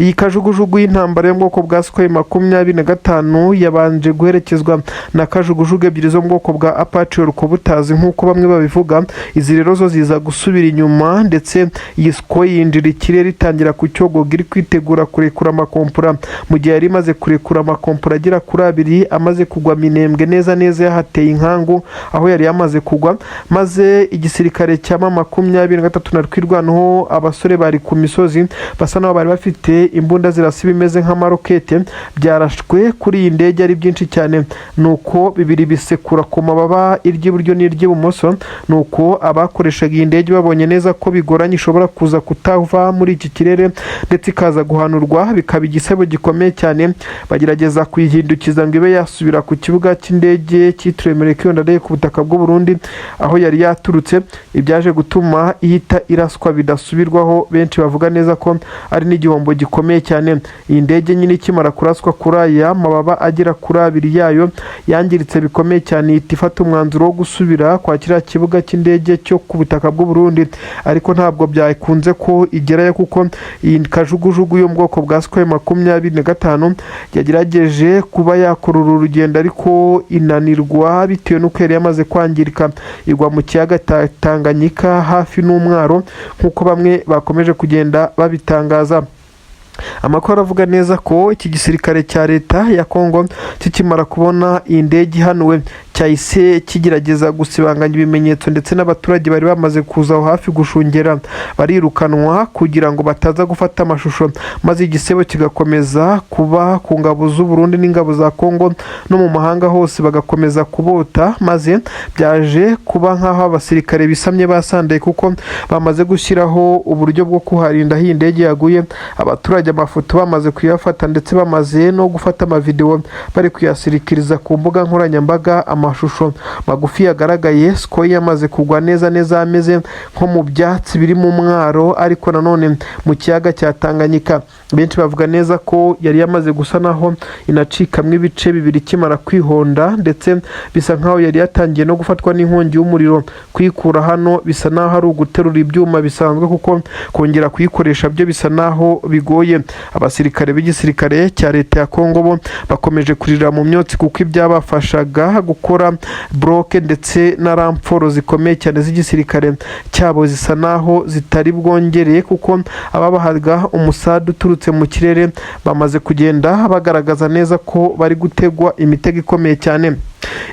Iyi kajugujugu y'intambara yo mu bwoko bwa Sukhoi 25 yabanje guherekezwa na kajugujugu ebyiri zo mu bwoko bwa Apache helicopters, nk'uko bamwe babivuga. Izi rero zo ziza gusubira inyuma, ndetse iyi Sukhoi yinjira ikirere itangira kucyogoga, iri kwitegura kurekura amakompora. Mu gihe yari imaze kurekura amakompora agera kuri abiri, amaze kugwa Minembwe neza neza, yahateye inkangu aho yari yamaze kugwa, maze igisirikare cya M23 na Twirwaneho, abasore bari ku misozi basa n'aho bari bafite bafite imbunda zirasa ibimeze nk'amarokete byarashwe kuri iyi ndege ari byinshi cyane, nuko bibiri bisekura ku mababa iry'iburyo n'iry'ibumoso. Nuko abakoreshaga iyi ndege babonye neza ko bigoranye, ishobora kuza kutava muri iki kirere ndetse ikaza guhanurwa bikaba igisebo gikomeye cyane, bagerageza kuyihindukiza ngo ibe yasubira ku kibuga cy'indege cyitiriwe Melchior Ndadaye ku butaka bw'u Burundi aho yari yaturutse, ibyaje gutuma ihita iraswa bidasubirwaho. Benshi bavuga neza ko ari n'igihombo gikomeye cyane. Iyi ndege nyine ikimara kuraswa kuri aya mababa agera kuri abiri yayo yangiritse bikomeye cyane, ihita ifata umwanzuro wo gusubira kwa kiriya kibuga cy'indege cyo ku butaka bw'u Burundi, ariko ntabwo byakunze ko igerayo, kuko iyi kajugujugu yo mu bwoko bwa Sukhoi 25 yagerageje kuba yakora uru rugendo ariko inanirwa bitewe n'uko yari yamaze kwangirika, igwa mu kiyaga Tanganyika hafi n'umwaro, nk'uko bamwe bakomeje kugenda babitangaza. Amakuru aravuga neza ko iki gisirikare cya leta ya Kongo kikimara kubona iyi ndege ihanuwe cyahise kigerageza gusibanganya ibimenyetso, ndetse n'abaturage bari bamaze kuza aho hafi gushungera barirukanwa kugira ngo bataza gufata amashusho, maze igisebo kigakomeza kuba ku ngabo z'u Burundi n'ingabo za Kongo no mu mahanga hose bagakomeza kubota. Maze byaje kuba nk'aho abasirikare bisamye basandaye, kuko bamaze gushyiraho uburyo bwo kuharinda aho iyi ndege yaguye. Abaturage amafoto bamaze kuyafata, ndetse bamaze no gufata amavidewo bari kuyasirikiriza ku mbuga nkoranyambaga. Amashusho magufi yagaragaye Sukhoi yamaze kugwa neza neza ameze nko mu byatsi biri mu mwaro, ariko nanone mu kiyaga cya Tanganyika. Benshi bavuga neza ko yari yamaze gusa naho inacikamo ibice bibiri ikimara kwihonda, ndetse bisa nkaho yari yatangiye no gufatwa n'inkongi y'umuriro. Kuyikura hano bisa naho ari uguterura ibyuma bisanzwe, kuko kongera kuyikoresha byo bisa naho bigoye. Abasirikare b'igisirikare cya leta ya Kongo bo bakomeje kurira mu myotsi, kuko ibyabafashaga gukora bloc ndetse na renfort zikomeye cyane z'igisirikare cyabo zisa naho zitari bwongere, kuko ababahaga umusada uturutse mu kirere bamaze kugenda bagaragaza neza ko bari gutegwa imitego ikomeye cyane.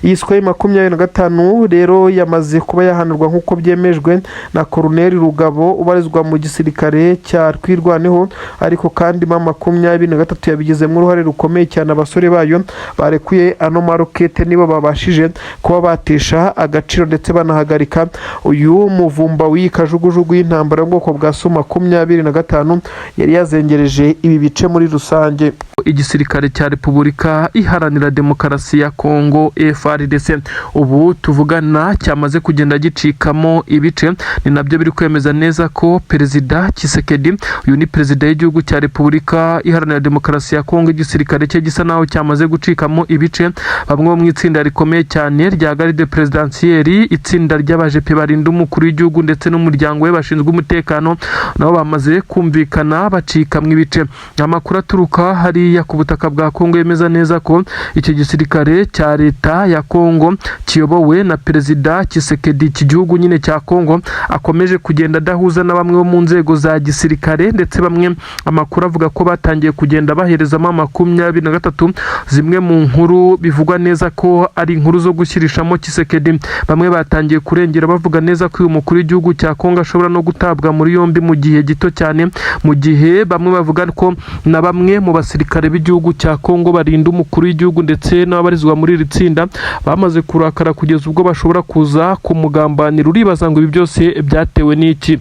Iyi Sukhoi 25 rero yamaze kuba yahanurwa nk'uko byemejwe na Koloneli Rugabo ubarizwa mu gisirikare cya Twirwaneho, ariko kandi M23 yabigizemo uruhare rukomeye cyane. Abasore bayo barekuye ano marokete nibo babashije kuba batesha agaciro ndetse banahagarika uyu muvumba w'iyi kajugujugu y'intambara yo mu bwoko bwa Su 25 yari yazengereje ibi bice muri rusange. Igisirikare cya Repubulika Iharanira Demokarasi ya Kongo, FARDC, ubu tuvugana cyamaze kugenda gicikamo ibice. Ni nabyo biri kwemeza neza ko Perezida Tshisekedi, uyu ni perezida w'igihugu cya Repubulika Iharanira Demokarasi ya Kongo, igisirikare cye gisa naho cyamaze gucikamo ibice. Bamwe bo mu itsinda rikomeye cyane rya garde présidentielle, itsinda ry'abajepe barinda umukuru w'igihugu ndetse n'umuryango we bashinzwe umutekano, nabo bamaze kumvikana bacikamo ibice. Amakuru aturuka hariya ku butaka bwa Kongo yemeza neza ko icyo gisirikare cya leta ya Kongo kiyobowe na Perezida Tshisekedi, iki gihugu nyine cya Kongo, akomeje kugenda adahuza na bamwe bo mu nzego za gisirikare, ndetse bamwe amakuru avuga ko batangiye kugenda baherezamo 23 zimwe mu nkuru bivugwa neza ko ari inkuru zo gushyirishamo Tshisekedi. Bamwe batangiye kurengera bavuga neza ko uyu mukuru w'igihugu cya Kongo ashobora no gutabwa muri yombi mu gihe gito cyane, mu gihe bamwe bavuga ko na bamwe mu basirikare b'igihugu cya Kongo barinda umukuru w'igihugu ndetse n'ababarizwa muri iri tsinda bamaze kurakara kugeza ubwo bashobora kuza kumugambanira. Uribaza ngo ibi byose byatewe n'iki?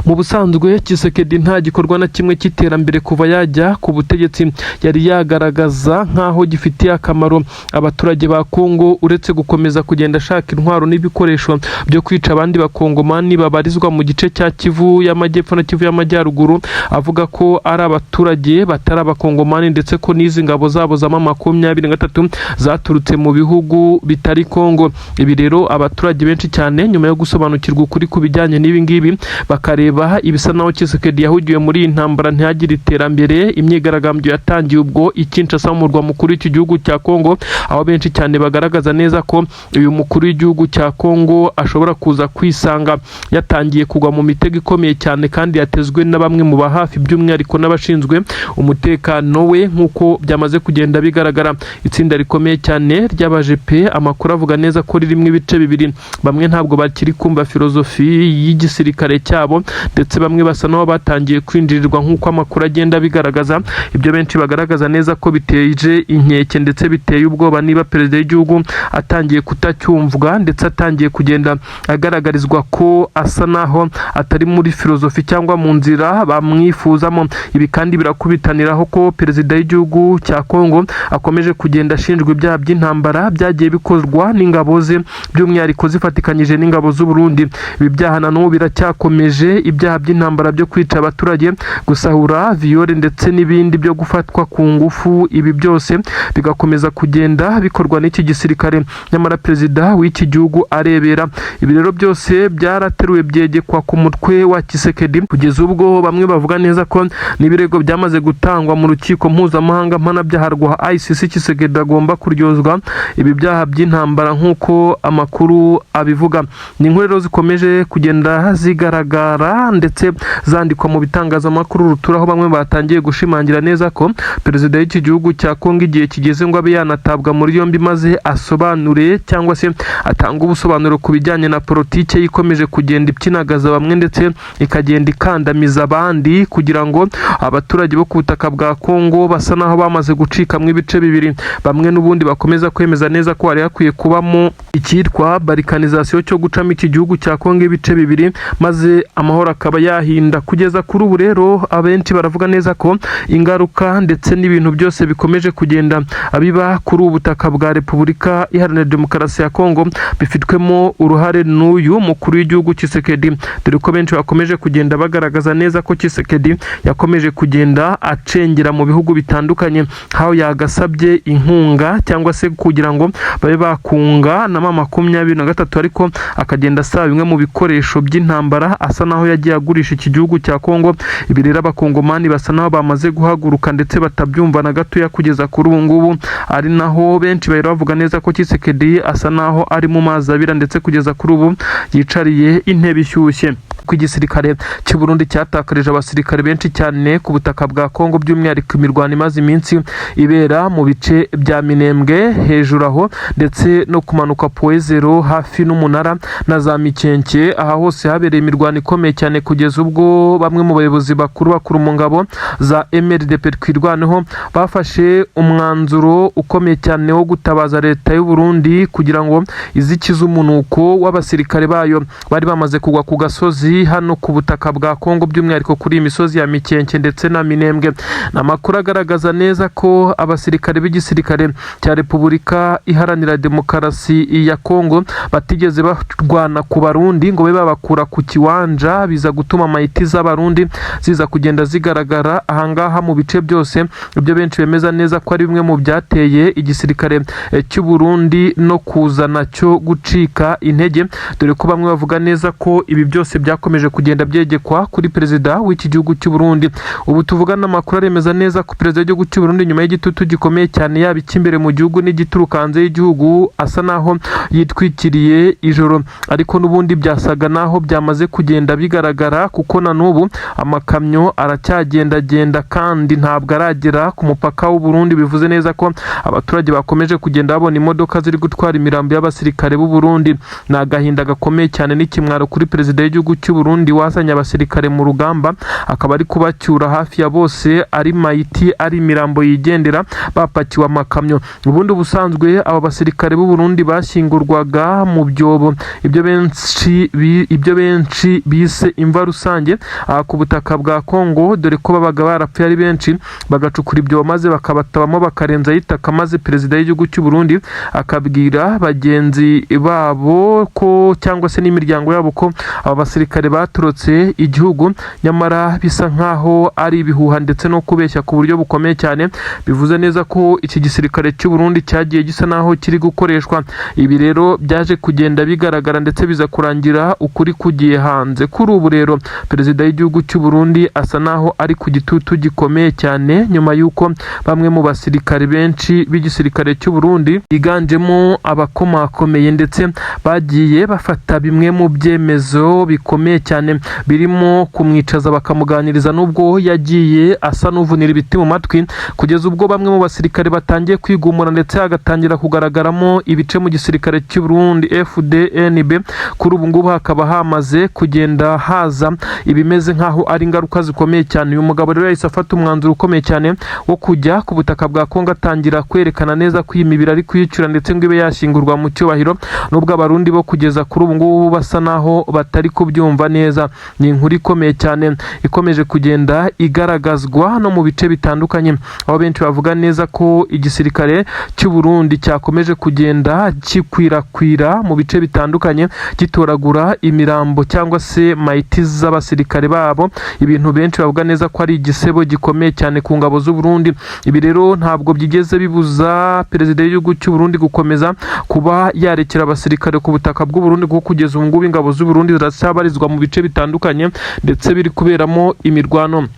Mu busanzwe Tshisekedi nta gikorwa na kimwe cy'iterambere kuva yajya ku butegetsi yari yagaragaza nk'aho gifitiye akamaro abaturage ba Kongo, uretse gukomeza kugenda ashaka intwaro n'ibikoresho byo kwica abandi bakongomani babarizwa mu gice cya Kivu y'Amajyepfo na Kivu y'Amajyaruguru, avuga ko ari abaturage batari abakongomani, ndetse ko n'izi ngabo zabo za 23 zaturutse mu bihugu bitari Kongo. Ibi rero abaturage benshi cyane, nyuma yo gusobanukirwa ukuri ku bijyanye n'ibi ngibi, bakareba ibisa naho Tshisekedi yahugiwe muri iyi ntambara ntihagire iterambere, imyigaragambyo yatangiye ubwo i Kinshasa mu murwa mukuru w'iki gihugu cya Kongo, aho benshi cyane bagaragaza neza ko uyu mukuru w'igihugu cya Kongo ashobora kuza kwisanga yatangiye kugwa mu mitego ikomeye cyane kandi yatezwe na bamwe mu ba hafi, by'umwihariko n'abashinzwe umutekano we, nk'uko byamaze kugenda bigaragara. Itsinda rikomeye cyane ry'abajepe, amakuru avuga neza ko ririmo ibice bibiri. Bamwe ntabwo bakiri kumva filozofi y'igisirikare cyabo. yabo, ndetse bamwe basa n'aho batangiye kwinjirirwa nk'uko amakuru agenda abigaragaza. Ibyo benshi bagaragaza neza ko biteje inkeke ndetse biteye ubwoba, niba perezida w'igihugu atangiye kutacyumvwa ndetse atangiye kugenda agaragarizwa ko asa naho atari muri filozofi cyangwa mu nzira bamwifuzamo. Ibi kandi birakubitaniraho ko perezida w'igihugu cya Kongo akomeje kugenda ashinjwa ibyaha by'intambara byagiye bikorwa n'ingabo ze, by'umwihariko zifatikanyije n'ingabo z'u Burundi. Ibi byaha na n'ubu biracyakomeje, ibyaha by'intambara byo kwica abaturage, gusahura, viol ndetse n'ibindi byo gufatwa ku ngufu. Ibi byose bigakomeza kugenda bikorwa n'iki gisirikare, nyamara perezida w'iki gihugu arebera. Ibi rero byose byarateruwe byegekwa ku mutwe wa Tshisekedi, kugeza ubwo bamwe bavuga neza ko n'ibirego byamaze gutangwa mu rukiko mpuzamahanga mpanabyaha rwa ICC, Tshisekedi agomba kuryozwa ibi byaha by'intambara nk'uko amakuru abivuga. Ni inkuru rero zikomeje kugenda zigaragara ndetse zandikwa mu bitangazamakuru rutura, aho bamwe batangiye gushimangira neza ko perezida w'iki gihugu cya Kongo igihe kigeze ngo abe yanatabwa muri yombi, maze asobanure cyangwa se atange ubusobanuro ku bijyanye na politike ikomeje kugenda ipyinagaza bamwe ndetse ikagenda ikandamiza abandi, kugira ngo abaturage bo ku butaka bwa Kongo basa naho bamaze gucikamo ibice bibiri. Bamwe n'ubundi bakomeza kwemeza neza ko hari hakwiye kubamo icyitwa balkanisation, cyo gucamo iki gihugu cya Kongo ibice bibiri, maze amahoro akaba yahinda. Kugeza kuri ubu rero, abenshi baravuga neza ko ingaruka ndetse n'ibintu byose bikomeje kugenda biba kuri ubu butaka bwa Repubulika Iharanira Demokarasi ya Kongo bifitwemo uruhare n'uyu mukuru w'igihugu Tshisekedi, dore ko benshi bakomeje kugenda bagaragaza neza ko Tshisekedi yakomeje kugenda acengera mu bihugu bitandukanye, aho yagasabye inkunga cyangwa se kugira ngo babe bakunga na M23, ariko akagenda asaba bimwe mu bikoresho by'intambara asa naho yagiye agurisha iki gihugu cya Kongo. Ibi rero abakongomani basa naho bamaze guhaguruka ndetse batabyumva na gatoya kugeza kuri ubu ngubu, ari naho benshi bahera bavuga neza ko Tshisekedi asa naho ari mu mazi abira, ndetse kugeza kuri ubu yicariye intebe ishyushye. Ko igisirikare cy'u Burundi cyatakarije abasirikare benshi cyane ku butaka bwa Kongo, by'umwihariko imirwano imaze iminsi ibera mu bice bya Minembwe hejuru aho, ndetse no kumanuka Point Zéro hafi n'umunara na za Mikenke. Aha hose habereye imirwano ikomeye cyane, kugeza ubwo bamwe mu bayobozi bakuru bakuru mu ngabo za MRDP Twirwaneho bafashe umwanzuro ukomeye cyane wo gutabaza leta y'u Burundi kugira ngo izikize umunuko w'abasirikare bayo bari bamaze kugwa ku gasozi hano ku butaka bwa Kongo, by'umwihariko kuri iyi misozi ya Mikenke ndetse na Minembwe. Ni amakuru agaragaza neza ko abasirikare b'igisirikare cya Repubulika Iharanira Demokarasi ya Kongo batigeze barwana ku Barundi ngo babe babakura ku kiwanja, biza gutuma amayiti z'Abarundi ziza kugenda zigaragara ahangaha mu bice byose. Ibyo benshi bemeza neza ko ari bimwe mu byateye igisirikare cy'u Burundi no kuza nacyo gucika intege, dore ko bamwe bavuga neza ko ibi byose byakomeje kugenda byegekwa kuri perezida w'iki gihugu cy'u Burundi. Ubu tuvugana, amakuru aremeza neza ko perezida w'igihugu cy'u Burundi, nyuma y'igitutu gikomeye cyane, yaba icy'imbere mu gihugu n'igituruka hanze y'igihugu, asa naho yitwikiriye ijoro, ariko n'ubundi byasaga naho byamaze kugenda bigaragara, kuko na n'ubu amakamyo aracyagendagenda kandi ntabwo aragera ku mupaka w'u Burundi. Bivuze neza ko abaturage bakomeje kugenda babona imodoka ziri gutwara imirambo y'abasirikare b'u Burundi. Ni agahinda gakomeye cyane n'ikimwaro kuri perezida w'igihugu cy'u Burundi wazanye abasirikare mu rugamba, akaba ari kubacyura hafi ya bose ari mayiti, ari imirambo yigendera bapakiwe amakamyo. Ubundi ubusanzwe aba basirikare b'u Burundi bashyingurwaga mu byobo, ibyo benshi bise imva rusange aha ku butaka bwa Kongo, dore ko babaga barapfuye ari benshi, bagacukura ibyobo maze bakabatabamo, bakarenzaho itaka, maze perezida w'igihugu cy'u Burundi akabwira bagenzi babo ko cyangwa se n'imiryango yabo ko aba basirikare batorotse igihugu, nyamara bisa nkaho ari ibihuha ndetse no kubeshya ku buryo bukomeye cyane. Bivuze neza ko iki gisirikare cy'u Burundi cyagiye gisa naho kiri gukoreshwa. Ibi rero byaje kugenda bigaragara ndetse biza kurangira ukuri kugiye hanze. Kuri ubu rero perezida w'igihugu cy'u Burundi asa naho ari ku gitutu gikomeye cyane, nyuma y'uko bamwe mu basirikare benshi b'igisirikare cy'u Burundi, biganjemo abakomakomeye, ndetse bagiye bafata bimwe mu byemezo bikomeye. bikomeye cyane, birimo kumwicaza bakamuganiriza, nubwo yagiye asa n'uvunira ibiti mu matwi, kugeza ubwo bamwe mu basirikare batangiye kwigumura, ndetse hagatangira kugaragaramo ibice mu gisirikare cy'u Burundi FDNB. Kuri ubu ngubu hakaba hamaze kugenda haza ibimeze nk'aho ari ingaruka zikomeye cyane. Uyu mugabo rero yahise afata umwanzuro ukomeye cyane wo kujya ku butaka bwa Kongo, atangira kwerekana neza ko iyi mibiri ari kuyicura, ndetse ngo ibe yashyingurwa mu cyubahiro, nubwo Abarundi bo kugeza kuri ubu ngubu basa naho batari kubyumva neza. Ni inkuru ikomeye cyane ikomeje kugenda igaragazwa no mu bice bitandukanye, aho benshi bavuga neza ko igisirikare cy'u Burundi cyakomeje kugenda gikwirakwira mu bice bitandukanye, gitoragura imirambo cyangwa se mayiti z'abasirikare babo, ibintu benshi bavuga neza ko ari igisebo gikomeye cyane ku ngabo z'u Burundi. Ibi rero ntabwo byigeze bibuza perezida w'igihugu cy'u Burundi gukomeza kuba yarekera abasirikare ku butaka bw'u Burundi, kuko kugeza ubu ngubu ingabo z'u Burundi ziracyabarizwa mu bice bitandukanye ndetse biri kuberamo imirwano.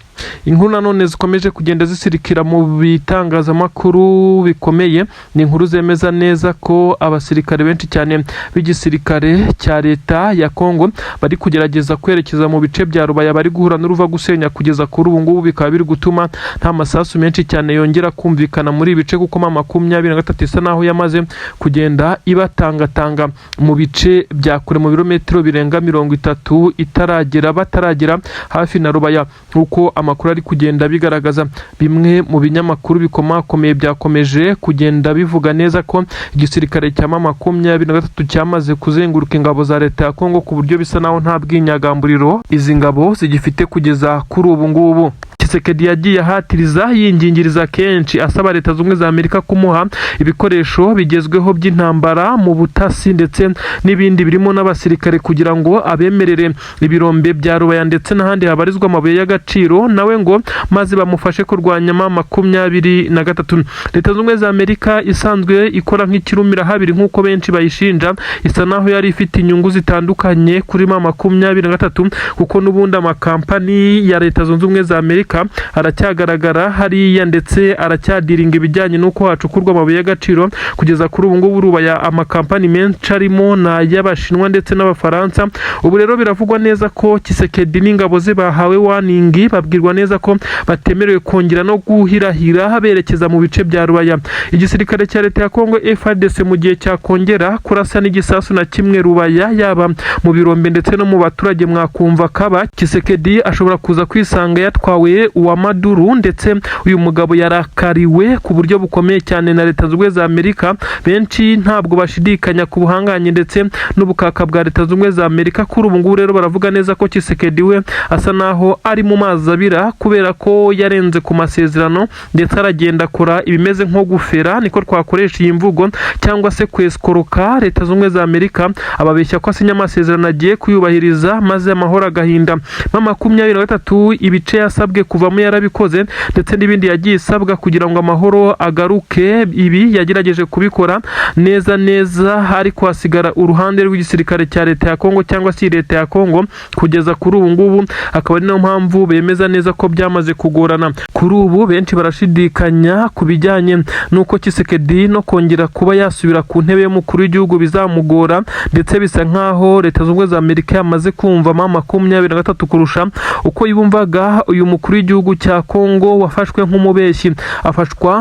Inkuru nanone zikomeje kugenda zisirikira mu bitangazamakuru bikomeye ni inkuru zemeza neza ko abasirikare benshi cyane b'igisirikare cya leta ya Kongo bari kugerageza kwerekeza mu bice bya Rubaya bari guhura n'uruva gusenya. Kugeza kuri ubu ngubu bikaba biri gutuma nta masasu menshi cyane yongera kumvikana muri ibi bice, kuko M23 isa naho yamaze kugenda ibatangatanga mu bice bya kure, mu birometero birenga 30 itaragera, bataragera hafi na Rubaya, nk'uko amakuru ari kugenda bigaragaza. Bimwe mu binyamakuru bikomakomeye byakomeje kugenda bivuga neza ko igisirikare cya M23 cyamaze kuzenguruka ingabo za leta ya Kongo, ku buryo bisa naho nta bwinyagamburiro izi ngabo zigifite kugeza kuri ubu ngubu. Tshisekedi yagiye ahatiriza, yingingiriza kenshi, asaba Leta Zunze Ubumwe za Amerika kumuha ibikoresho bigezweho by'intambara mu butasi ndetse n'ibindi birimo n'abasirikare, kugira ngo abemerere ibirombe bya Rubaya ndetse n'ahandi habarizwa amabuye y'agaciro, nawe ngo maze bamufashe kurwanya M23. Leta Zunze Ubumwe za Amerika isanzwe ikora nk'ikirumira habiri nk'uko benshi bayishinja, isa naho yari ifite inyungu zitandukanye kuri M23, kuko n'ubundi amakampani ya Leta Zunze Ubumwe za Amerika aracyagaragara hariya, ndetse aracyadiringa ibijyanye n'uko hacukurwa amabuye y'agaciro. Kugeza kuri ubu ngubu Rubaya amakampani menshi arimo ni ay'Abashinwa ndetse n'Abafaransa. Ubu rero biravugwa neza ko Tshisekedi n'ingabo ze bahawe warning, babwirwa neza ko batemerewe kongera no guhirahira berekeza mu bice bya Rubaya. Igisirikare cya leta ya Kongo FARDC, mu gihe cyakongera kurasa n'igisasu na kimwe Rubaya, yaba mu birombe ndetse no mu baturage, mwakumva kaba Tshisekedi ashobora kuza kwisanga yatwawe uwa Maduru. Ndetse uyu mugabo yarakariwe ku buryo bukomeye cyane na Leta Zunze Ubumwe za Amerika. Benshi ntabwo bashidikanya ku buhangange ndetse n'ubukaka bwa Leta Zunze Ubumwe za Amerika. Kuri ubu ngubu rero baravuga neza ko Tshisekedi we asa naho ari mu mazi abira, kubera ko yarenze ku masezerano, ndetse aragenda akora ibimeze nko gufera, niko twakoresha iyi mvugo, cyangwa se kwesikoroka Leta Zunze Ubumwe za Amerika, ababeshya ko asinya amasezerano agiye kuyubahiriza, maze amahoro agahinda. M23 ibice yasabwe kuvamo yarabikoze, ndetse n'ibindi yagiye isabwa kugira ngo amahoro agaruke, ibi yagerageje kubikora neza neza, ariko hasigara uruhande rw'igisirikare cya leta ya Kongo cyangwa se leta ya Kongo. Kugeza kuri ubu ngubu akaba ari nayo mpamvu bemeza neza ko byamaze kugorana. Kuri ubu benshi barashidikanya ku bijyanye n'uko Tshisekedi no kongera kuba yasubira ku ntebe y'umukuru w'igihugu bizamugora, ndetse bisa nkaho Leta Zunze Ubumwe za Amerika yamaze kumva M23 kurusha uko yumvaga uyu mukuru w'igihugu cya Kongo wafashwe nk'umubeshyi,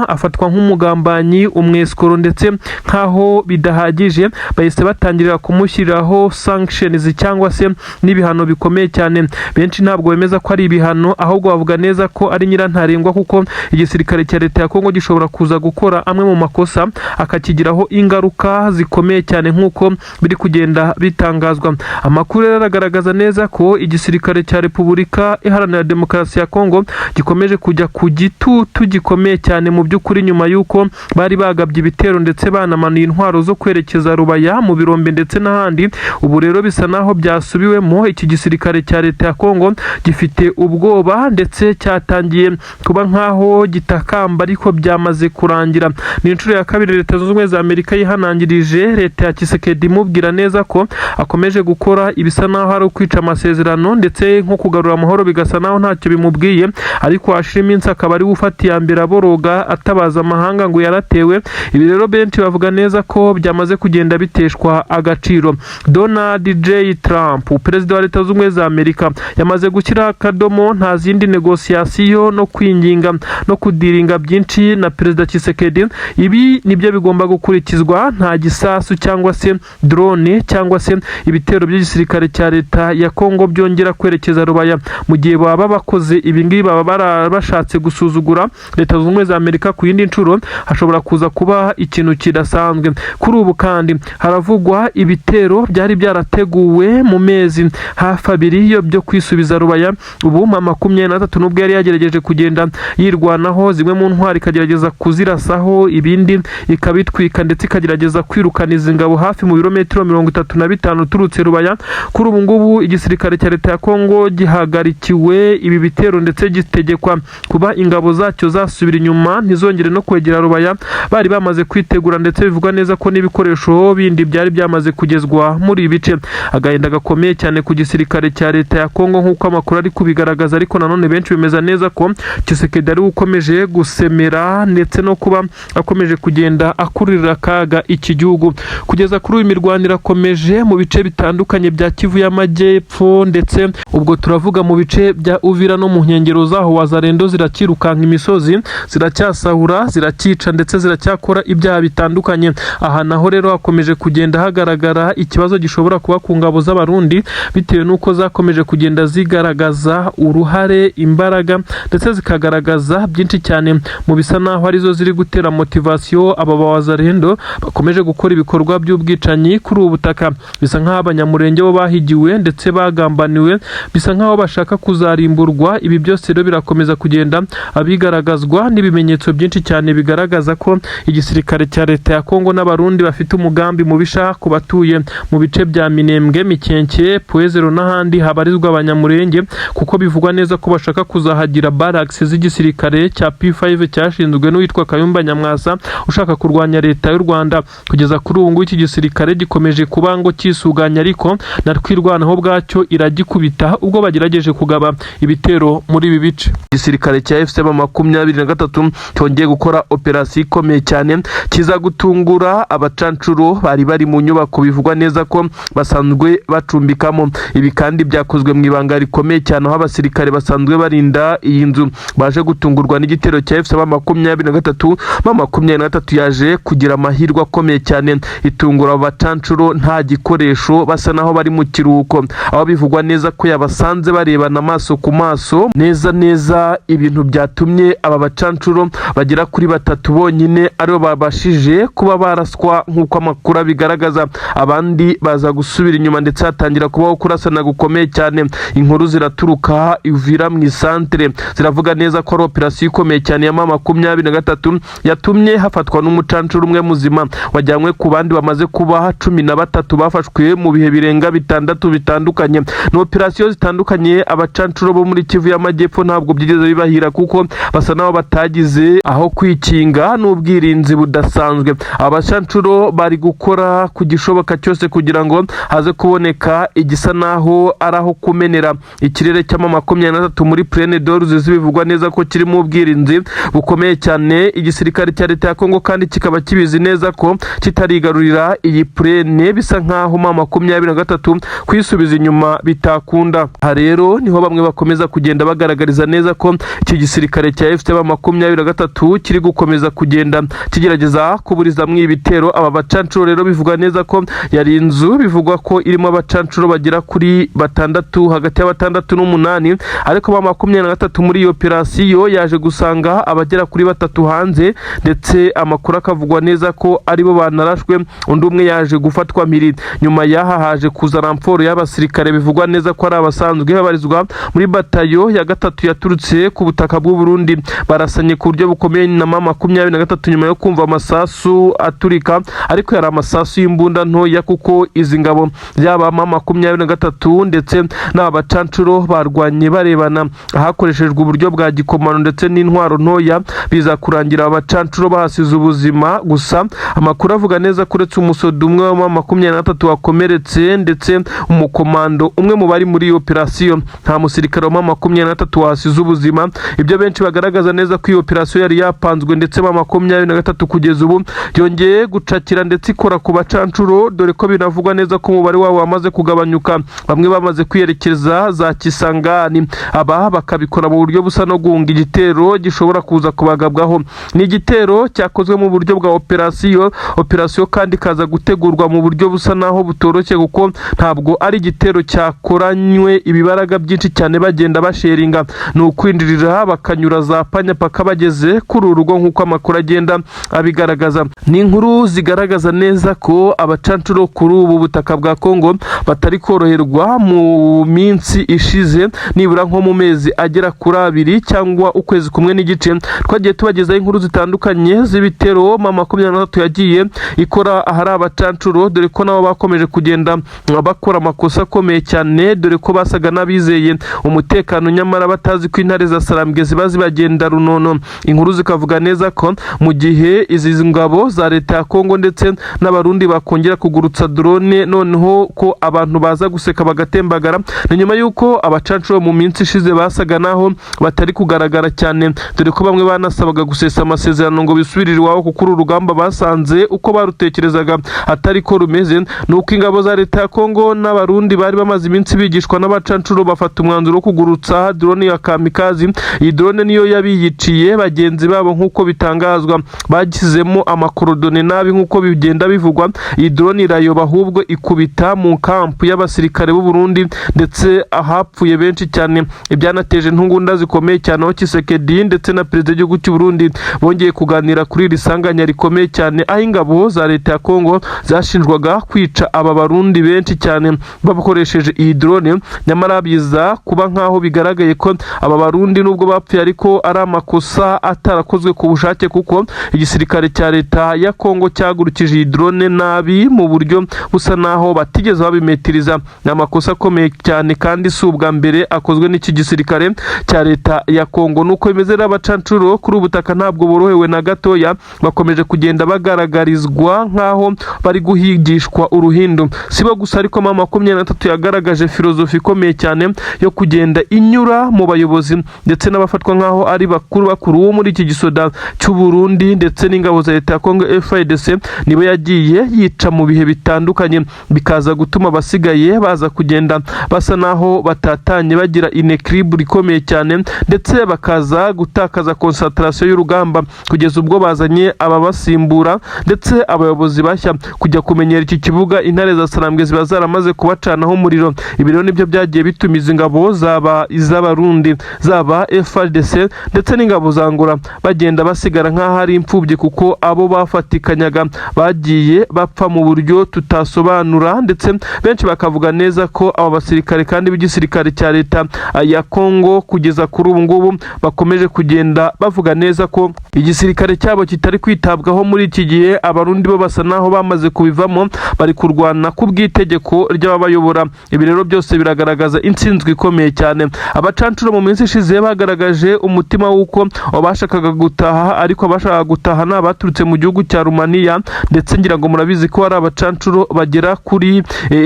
afatwa nk'umugambanyi, umwesikoro, ndetse nkaho bidahagije bahise batangirira kumushyiriraho sanctions cyangwa se n'ibihano bikomeye cyane. Benshi ntabwo bemeza ko ari ibihano, ahubwo bavuga neza ko ari nyirantarengwa, kuko igisirikare cya leta ya Kongo gishobora kuza gukora amwe mu makosa akakigiraho ingaruka zikomeye cyane, nk'uko biri kugenda bitangazwa. Amakuru rero aragaragaza neza ko igisirikare cya Repubulika Iharanira Demokarasi ya Kongo gikomeje kujya ku gitutu gikomeye cyane mu by'ukuri, nyuma y'uko bari bagabye ibitero ndetse banamanuye intwaro zo kwerekeza Rubaya mu birombe ndetse n'ahandi. Ubu rero bisa naho byasubiwemo. Iki gisirikare cya leta ya Kongo gifite ubwoba, ndetse cyatangiye kuba nkaho gitakamba, ariko byamaze kurangira. Ni inshuro ya kabiri Leta Zunze Ubumwe za Amerika yihanangirije leta ya Tshisekedi, imubwira neza ko akomeje gukora ibisa naho ari ukwica amasezerano, ndetse nko kugarura amahoro bigasa naho ntacyo bimubwiye. Tshisekedi, ariko hashira iminsi akaba ari we ufata iya mbere aboroga atabaza amahanga ngo yaratewe. Ibi rero benshi bavuga neza ko byamaze kugenda biteshwa agaciro. Donald J Trump, perezida wa Leta Zunze Ubumwe za Amerika, yamaze gushyiraho akadomo, nta zindi négociation no kwinginga no kudiringa byinshi na perezida Tshisekedi. Ibi nibyo bigomba gukurikizwa: nta gisasu cyangwa se drone cyangwa se ibitero by'igisirikare cya leta ya Kongo byongera kwerekeza Rubaya. Mu gihe baba bakoze ibi ngibi, baba bashatse gusuzugura Leta Zunze Ubumwe za Amerika ku yindi nshuro, hashobora kuza kuba ikintu kidasanzwe. Kuri ubu kandi haravugwa ibitero byari byarateguwe mu mezi hafi 2 yo byo kwisubiza Rubaya. Ubu M23, nubwo yari yagerageje kugenda yirwanaho, zimwe mu ntwari ikagerageza kuzirasaho, ibindi ikabitwika, ndetse ikagerageza kwirukana izi ngabo hafi mu birometero 35 uturutse Rubaya, kuri ubu ngubu igisirikare cya leta ya Kongo gihagarikiwe ibi bitero, ndetse gitegekwa kuba ingabo zacyo zasubira inyuma, ntizongere no kwegera Rubaya. Bari bamaze kwitegura, ndetse bivugwa neza ko n'ibikoresho bindi byari byamaze kugezwa muri ibi bice. Agahinda gakomeye cyane ku gisirikare cya leta ya Kongo nk'uko amakuru ari kubigaragaza, ariko nanone benshi bemeza neza ko Tshisekedi ari we ukomeje gusemera ndetse no kuba akomeje kugenda akururira akaga iki gihugu. Kugeza kuri uyu, mirwano irakomeje mu bice bitandukanye bya Kivu y'Amajyepfo, ndetse ubwo turavuga mu bice bya Uvira no mu nkengero zaho. Wazalendo zirakirukanka imisozi, ziracyasahura, ziracyica, ndetse ziracyakora ibyaha bitandukanye. Aha naho rero hakomeje kugenda hagaragara ikibazo gishobora kuba ku ngabo z'Abarundi, bitewe n'uko zakomeje kugenda zigaragaza uruhare, imbaraga, ndetse zikagaragaza byinshi cyane mu bisa naho arizo ziri gutera motivation aba bawazalendo bakomeje gukora ibikorwa by'ubwicanyi kuri ubu butaka. Bisa nk'aho Abanyamurenge bo bahigiwe ndetse bagambaniwe, bisa nk'aho bashaka kuzarimburwa. Ibi byose rero birakomeza kugenda bigaragazwa n'ibimenyetso byinshi cyane bigaragaza ko igisirikare cya leta ya Kongo n'Abarundi bafite umugambi mubisha ku batuye mu bice bya Minembwe, Mikenke, Point Zéro n'ahandi habarizwa Abanyamurenge, kuko bivugwa neza ko bashaka kuzahagira barracks z'igisirikare cya P5 cyashinzwe n'uwitwa Kayumba Nyamwasa ushaka kurwanya leta y'u Rwanda. Kugeza kuri ubu ngubu iki gisirikare gikomeje kuba ngo kisuganya, ariko na Twirwanaho bwacyo iragikubita ubwo bagerageje kugaba ibitero muri ibi bice. Igisirikare cya AFC M23 cyongeye gukora operasiyo ikomeye cyane, kiza gutungura abacancuro bari bari mu nyubako bivugwa neza ko basanzwe bacumbikamo. Ibi kandi byakozwe mu ibanga rikomeye cyane, aho abasirikare basanzwe barinda iyi nzu baje gutungurwa n'igitero cya AFC M23. M23 yaje kugira amahirwe akomeye cyane, itungura abo bacancuro nta gikoresho, basa naho bari mu kiruhuko, aho bivugwa neza ko yabasanze barebana amaso ku maso neza neza, ibintu byatumye aba bacancuro bagera kuri batatu bonyine aribo babashije kuba baraswa nk'uko amakuru abigaragaza. Abandi baza gusubira inyuma, ndetse hatangira kubaho kurasana gukomeye cyane. Inkuru ziraturuka Uvira mu isantere ziravuga neza ko ari operasiyo ikomeye cyane ya M23 yatumye hafatwa n'umucancuro umwe muzima wajyanywe ku bandi bamaze kuba 13 bafashwe mu bihe birenga 6 bitandukanye. Ni operasiyo zitandukanye. Abacancuro bo muri Kivu y'Amajyepfo ntabwo byigeze bibahira, kuko basa n'aho batagize aho kwikinga n'ubwirinzi budasanzwe. Abacancuro bari gukora ku gishoboka cyose kugira ngo haze kuboneka igisa naho ari aho kumenera ikirere cya M23 muri Plaine de Ruzizi, bivugwa neza ko kirimo ubwirinzi bukomeye cyane. Igisirikare cya leta ya Kongo kandi kikaba kibizi neza ko kitarigarurira iyi plaine, bisa nkaho M23 kwisubiza inyuma bitakunda. Aha rero niho bamwe bakomeza kugenda bagaragariza neza ko iki gisirikare cya AFC M23 kiri gukomeza kugenda kigerageza kuburizamwo ibitero. Aba bacancuro rero bivugwa neza ko yari inzu bivugwa ko irimo abacancuro bagera kuri batandatu, hagati ya batandatu n'umunani, ariko M23 muri iyo operasiyo yaje gusanga abagera kuri batatu hanze, ndetse amakuru akavugwa neza ko aribo banarashwe, undi umwe yaje gufatwa mpiri. Nyuma y'aha haje kuza renfort y'abasirikare bivugwa neza ko ari abasanzwe babarizwa muri batayo ya gatatu yaturutse ku butaka bw'u Burundi. Barasanye ku buryo bukomeye na M23 nyuma yo kumva amasasu aturika, ariko yari amasasu y'imbunda ntoya, kuko izi ngabo yaba M23 ndetse n'aba bacancuro barwanye barebana hakoreshejwe uburyo bwa gikomano ndetse n'intwaro ntoya, biza kurangira aba bacancuro bahasize ubuzima. Gusa amakuru avuga neza ko uretse umusoda umwe wa M23 wakomeretse ndetse umukomando umwe mu bari muri iyo operasiyo, nta musirikare wa M23. gatatu wahasize ubuzima. Ibyo benshi bagaragaza neza ko iyo operasiyo yari yapanzwe, ndetse M23 kugeza ubu yongeye gucakira ndetse ikora ku bacancuro, dore ko binavugwa neza ko umubare wabo wamaze kugabanyuka, bamwe bamaze kwiyerekeza za Kisangani, aba bakabikora mu buryo busa no guhunga igitero gishobora kuza kubagabwaho. Ni igitero cyakozwe mu buryo bwa operasiyo, operasiyo kandi ikaza gutegurwa mu buryo busa naho butoroshye, kuko ntabwo ari igitero cyakoranywe ibibaraga byinshi cyane bagenda basheringa, ni ukwinjirira bakanyura za panya paka bageze kuri uru rugo, nk'uko amakuru agenda abigaragaza. Ni inkuru zigaragaza neza ko abacancuro kuri ubu butaka bwa Kongo batari koroherwa. Mu minsi ishize, nibura nko mu mezi agera kuri 2 cyangwa ukwezi kumwe n'igice, twagiye tubagezaho inkuru zitandukanye z'ibitero M23 yagiye ikora ahari abacancuro, dore ko nabo bakomeje kugenda bakora amakosa akomeye cyane, dore ko basaga n'abizeye umutekano nyamara batazi ko intare za Sarambwe ziba zibagenda runono. Inkuru zikavuga neza ko mu gihe izi ngabo za leta ya Kongo ndetse n'Abarundi bakongera kugurutsa drone, noneho ko abantu baza guseka bagatembagara. Ni nyuma y'uko abacancuro mu minsi ishize basaga naho batari kugaragara cyane, dore ko bamwe banasabaga gusesa amasezerano ngo bisubirire iwabo, kuko uru rugamba basanze uko barutekerezaga atari ko rumeze. Ni uko ingabo za leta ya Kongo n'Abarundi bari bamaze iminsi bigishwa n'abacancuro bafata umwanzuro wo kugurutsa drone ya kamikazi. Iyi drone niyo yabiyiciye bagenzi babo, nk'uko bitangazwa bashyizemo amakorodone nabi, nk'uko bigenda bivugwa. Iyi drone irayoba, ahubwo ikubita mu kampu y'abasirikare b'u Burundi, ndetse ahapfuye benshi cyane, ibyanateje intugunda zikomeye cyane, aho Tshisekedi ndetse na perezida w'igihugu cy'u Burundi bongeye kuganira kuri iri sanganya rikomeye cyane, aho ingabo za leta ya Kongo zashinjwaga kwica aba Barundi benshi cyane bakoresheje iyi drone. Nyamara biza kuba nk'aho bigaragaye ko aba Barundi nubwo bapfuye ariko ari amakosa atarakozwe ku bushake, kuko igisirikare cya leta ya Kongo cyagurukije iyi drone nabi mu buryo busa naho batigeze babimetiriza. Ni amakosa akomeye cyane kandi si ubwa mbere akozwe n'iki gisirikare cya leta ya Kongo. Nuko bimeze rero, abacancuro kuri ubu butaka ntabwo borohewe na gatoya, bakomeje kugenda bagaragarizwa nk'aho bari guhigishwa uruhindu. Si bo gusa ariko, M23 yagaragaje filozofi ikomeye cyane yo kugenda inyura mu bayobozi ndetse n'abafatwa nk'aho ari bakuru bakuru wo muri iki gisoda cy'u Burundi ndetse n'ingabo za leta ya Kongo FARDC, nibo yagiye yica mu bihe bitandukanye, bikaza gutuma abasigaye baza kugenda basa naho batatanye, bagira inéquilibre ikomeye cyane, ndetse bakaza gutakaza concentration y'urugamba, kugeza ubwo bazanye ababasimbura ndetse abayobozi bashya kujya kumenyera iki kibuga, intare za Sarambwe ziba zaramaze kubacanaho umuriro. Ibi rero nibyo byagiye bituma izi ngabo, zaba iz'Abarundi, zaba FARDC ndetse n'ingabo za Angola, bagenda basigara nk'aho ari imfubyi, kuko abo bafatikanyaga bagiye bapfa mu buryo tutasobanura, ndetse benshi bakavuga neza ko aba basirikare kandi b'igisirikare cya leta ya Kongo kugeza kuri ubu ngubu bakomeje kugenda bavuga neza ko igisirikare cyabo kitari kwitabwaho muri iki gihe. Abarundi bo basa naho bamaze kubivamo, bari kurwana ku bw'itegeko ry'ababayobora. Ibi rero byose biragaragaza intsinzwi ikomeye cyane. Abacancuro mu minsi ishize bagaragaje umutima w'uko bashakaga gutaha, ariko abashakaga gutaha ni abaturutse mu gihugu cya Rumaniya, ndetse ngira ngo murabizi ko hari abacancuro bagera kuri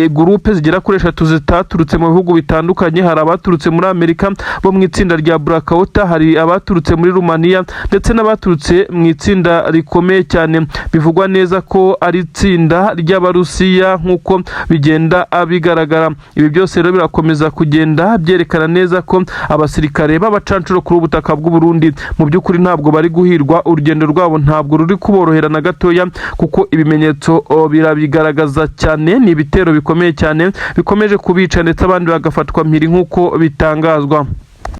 groupe zigera kuri eshatu zitaturutse mu bihugu bitandukanye. Hari abaturutse muri Amerika bo mu itsinda rya Blackwater, hari abaturutse muri Rumaniya, ndetse n'abaturutse mu itsinda rikomeye cyane bivugwa neza ko ari itsinda ry'Abarusiya, nk'uko bigenda bigaragara. Ibi byose rero birakomeza kugenda byerekana neza ko abasirikare b'abacancuro kuri ubu butaka bw'u Burundi mu by'ukuri ntabwo bari guhirwa, urugendo rwabo ntabwo ruri kuborohera na gatoya, kuko ibimenyetso birabigaragaza cyane. Ni ibitero bikomeye cyane bikomeje kubica, ndetse abandi bagafatwa mpiri, nk'uko bitangazwa.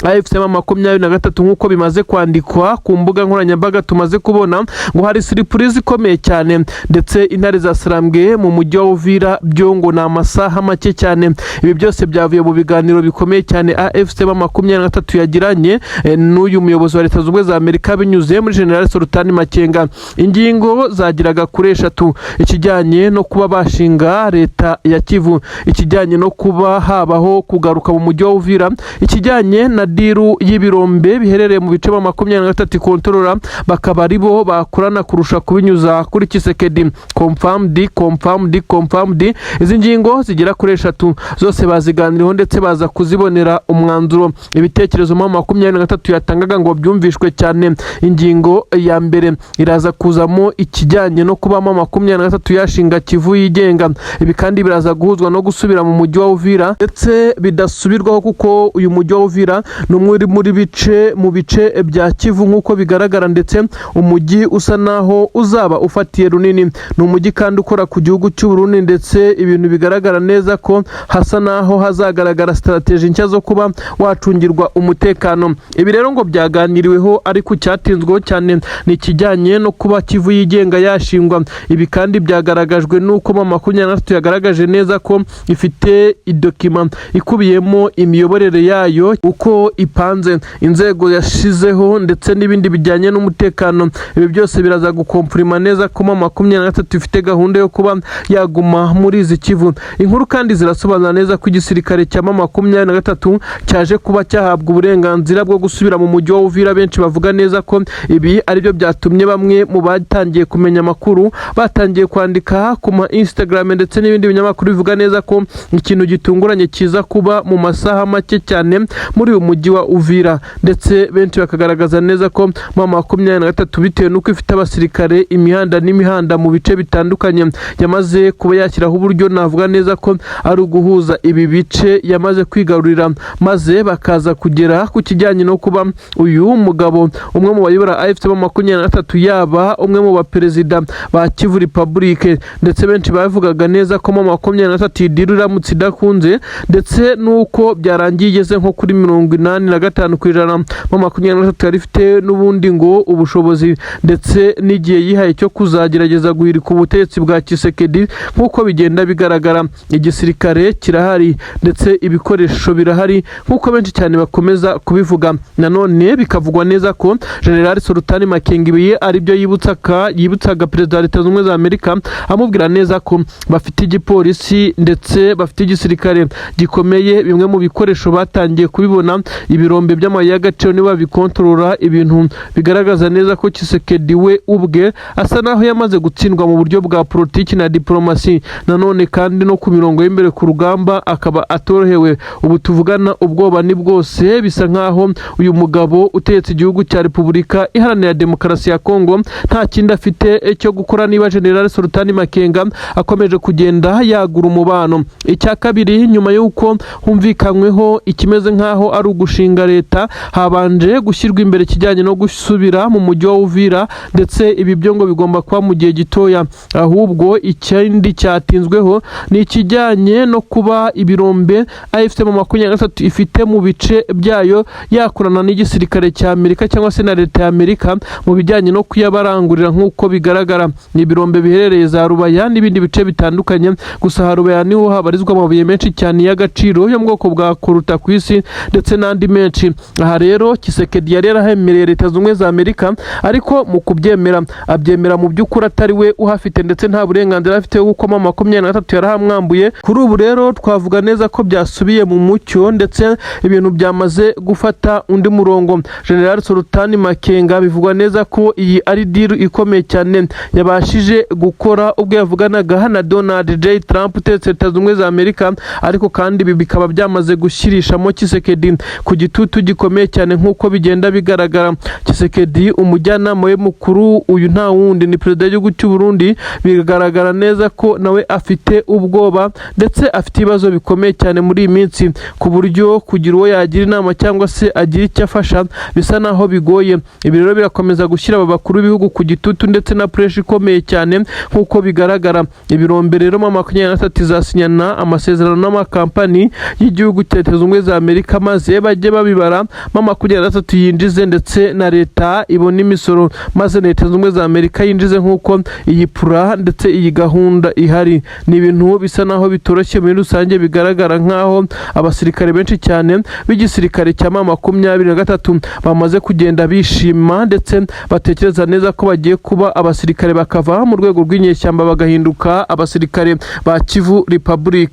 AFC M23, nk'uko bimaze kwandikwa ku mbuga nkoranyambaga tumaze kubona, ngo hari surprise ikomeye cyane, ndetse intare za Sarambwe mu mujyi wa Uvira byo ngo ni amasaha make cyane. Ibi byose byavuye mu biganiro bikomeye cyane AFC M23 yagiranye n'uyu muyobozi wa Leta Zunze Ubumwe za Amerika binyuze muri General Sultani Makenga. Ingingo zageraga kuri eshatu: ikijyanye no kuba bashinga leta ya Kivu, ikijyanye no kuba habaho kugaruka mu mujyi wa Uvira, ikijyanye na deal y'ibirombe biherereye mu bice M23 ikontorora, bakaba ari bo bakorana kurusha kubinyuza kuri Tshisekedi. Confirmed, confirmed, confirmed. Izi ngingo zigera kuri eshatu zose baziganiriyeho ndetse baza kuzibonera umwanzuro. Ibitekerezo M23 yatangaga ngo byumvishwe cyane. Ingingo ya mbere iraza kuzamo ikijyanye no kuba M23 yashinga Kivu yigenga. Ibi kandi biraza guhuzwa no gusubira mu mujyi wa Uvira, ndetse bidasubirwaho kuko uyu mujyi wa Uvira ni umwe uri muri bice mu bice bya Kivu nk'uko bigaragara, ndetse umujyi usa naho uzaba ufatiye runini. Ni umujyi kandi ukora ku gihugu cy'u Burundi, ndetse ibintu bigaragara neza ko hasa naho hazagaragara strategy nshya zo kuba wacungirwa umutekano. Ibi rero ngo byaganiriweho, ariko cyatinzweho cyane ni ikijyanye no kuba Kivu yigenga yashingwa. Ibi kandi byagaragajwe n'uko M23 yagaragaje neza ko ifite idocument ikubiyemo imiyoborere yayo uko ipanze, inzego yashizeho ndetse n'ibindi bijyanye n'umutekano. Ibi byose biraza guconfirma neza ko M23 ifite gahunda yo kuba yaguma muri izi Kivu. Inkuru kandi zirasobanura neza ko igisirikare cya M23 cyaje kuba cyahabwa uburenganzira bwo gusubira mu mujyi wa Uvira. Benshi bavuga neza ko ibi aribyo byatumye bamwe mu batangiye kumenya amakuru batangiye kwandika ku ma Instagram ndetse n'ibindi binyamakuru bivuga neza ko ikintu gitunguranye kiza kuba mu masaha make cyane muri uyu mujyi wa Uvira, ndetse benshi bakagaragaza neza ko M23, bitewe n'uko ifite abasirikare imihanda n'imihanda mu bice bitandukanye, yamaze kuba yashyiraho uburyo navuga neza ko ari uguhuza ibi bice yamaze kwigarurira, maze bakaza kugera ku kijyanye no kuba uyu mugabo, umwe mu bayobora AFC M23, yaba umwe mu baperezida ba Kivu Republic. Ndetse benshi bavugaga neza ko M23 iyi deal iramutse idakunze, ndetse n'uko byarangiye igeze nko kuri 85%, M23 yari ifite n'ubundi ngo ubushobozi ndetse n'igihe yihaye cyo kuzagerageza guhirika ubutegetsi bwa Tshisekedi. Nk'uko bigenda bigaragara, igisirikare kirahari ndetse ibikoresho birahari nk'uko benshi cyane bakomeza kubivuga. Nanone bikavugwa neza ko General Sultani Makenga ibi aribyo yibutsaga Perezida wa Leta Zunze Ubumwe za Amerika, amubwira neza ko bafite igipolisi ndetse bafite igisirikare gikomeye. Bimwe mu bikoresho batangiye kubibona, ibirombe by'amabuye y'agaciro niba bikontorora, ibintu bigaragaza neza ko Tshisekedi we ubwe asa naho yamaze gutsindwa mu buryo bwa politiki na diplomasi. Nanone kandi no ku mirongo y'imbere ku rugamba akaba atorohewe. Ubu tuvugana ubwoba ni bwose, bisa nkaho uyu mugabo utegetse igihugu cya Repubulika Iharanira Demokarasi ya Kongo nta kindi afite cyo gukora niba General Sultani Makenga akomeje kugenda yagura umubano. Icya kabiri, nyuma y'uko humvikanyweho ikimeze nk'aho ari ugushinga leta, habanje gushyirwa imbere ikijyanye no gusubira mu mujyi wa Uvira, ndetse ibi byo ngo bigomba kuba mu gihe gitoya. Ahubwo ikindi cyatinzweho ni ikijyanye no kuba ibirombe AFC M23 ifite mu bice byayo yakorana n'igisirikare cya Amerika cyangwa se na leta ya Amerika mu bijyanye no kuyabarangurira. Nk'uko bigaragara, ni ibirombe biherereye za Rubaya n'ibindi bice bitandukanye. Gusa Harubaya niho habarizwa amabuye menshi cyane y'agaciro yo mu bwoko bwa coltan ku isi ndetse n'andi menshi. Aha rero Tshisekedi yari yarahemereye Leta Zunze Ubumwe za Amerika, ariko mu kubyemera abyemera mu by'ukuri atari we uhafite, ndetse nta burenganzira afite kuko M23 yarahamwambuye. Kuri ubu rero twavuga neza ko byasubiye mu mucyo, ndetse ibintu byamaze gufata undi murongo. General Sultani Makenga bivugwa neza ko iyi ari deal ikomeye cyane yabashije gukora ubwo yavuganaga na Donald J Trump utegetse Leta Zunze Ubumwe za Amerika, ariko kandi ibi bikaba byamaze gushyirishamo Tshisekedi ku gitutu gikomeye cyane. Nk'uko bigenda bigaragara, Tshisekedi, umujyanama we mukuru, uyu nta wundi ni perezida w'igihugu cy'u Burundi, bigaragara neza ko nawe afite ubwoba ndetse afite ibibazo bikomeye cyane muri iyi minsi, ku buryo kugira uwo yagira inama cyangwa se agira icyo afasha bisa naho bigoye. Ibi rero birakomeza gushyira aba bakuru b'ibihugu ku gitutu ndetse na pressure ikomeye cyane. Nk'uko bigaragara, ibirombe rero M23 izasinyana amasezerano n'amakampani y'igihugu cya Leta Zunze Ubumwe za Amerika, maze bajye babibara, M23 yinjize ndetse na leta ibone imisoro, maze Leta Zunze Ubumwe za Amerika yinjize, nk'uko iyi plan ndetse iyi gahunda ihari. Ni ibintu bisa naho bitoroshye muri rusange. Bigaragara nk'aho abasirikare benshi cyane b'igisirikare cya M23 bamaze kugenda bishima, ndetse batekereza neza ko bagiye kuba abasirikare, bakava mu rwego rw'inyeshyamba bagahinduka abasirikare ba Kivu Republic.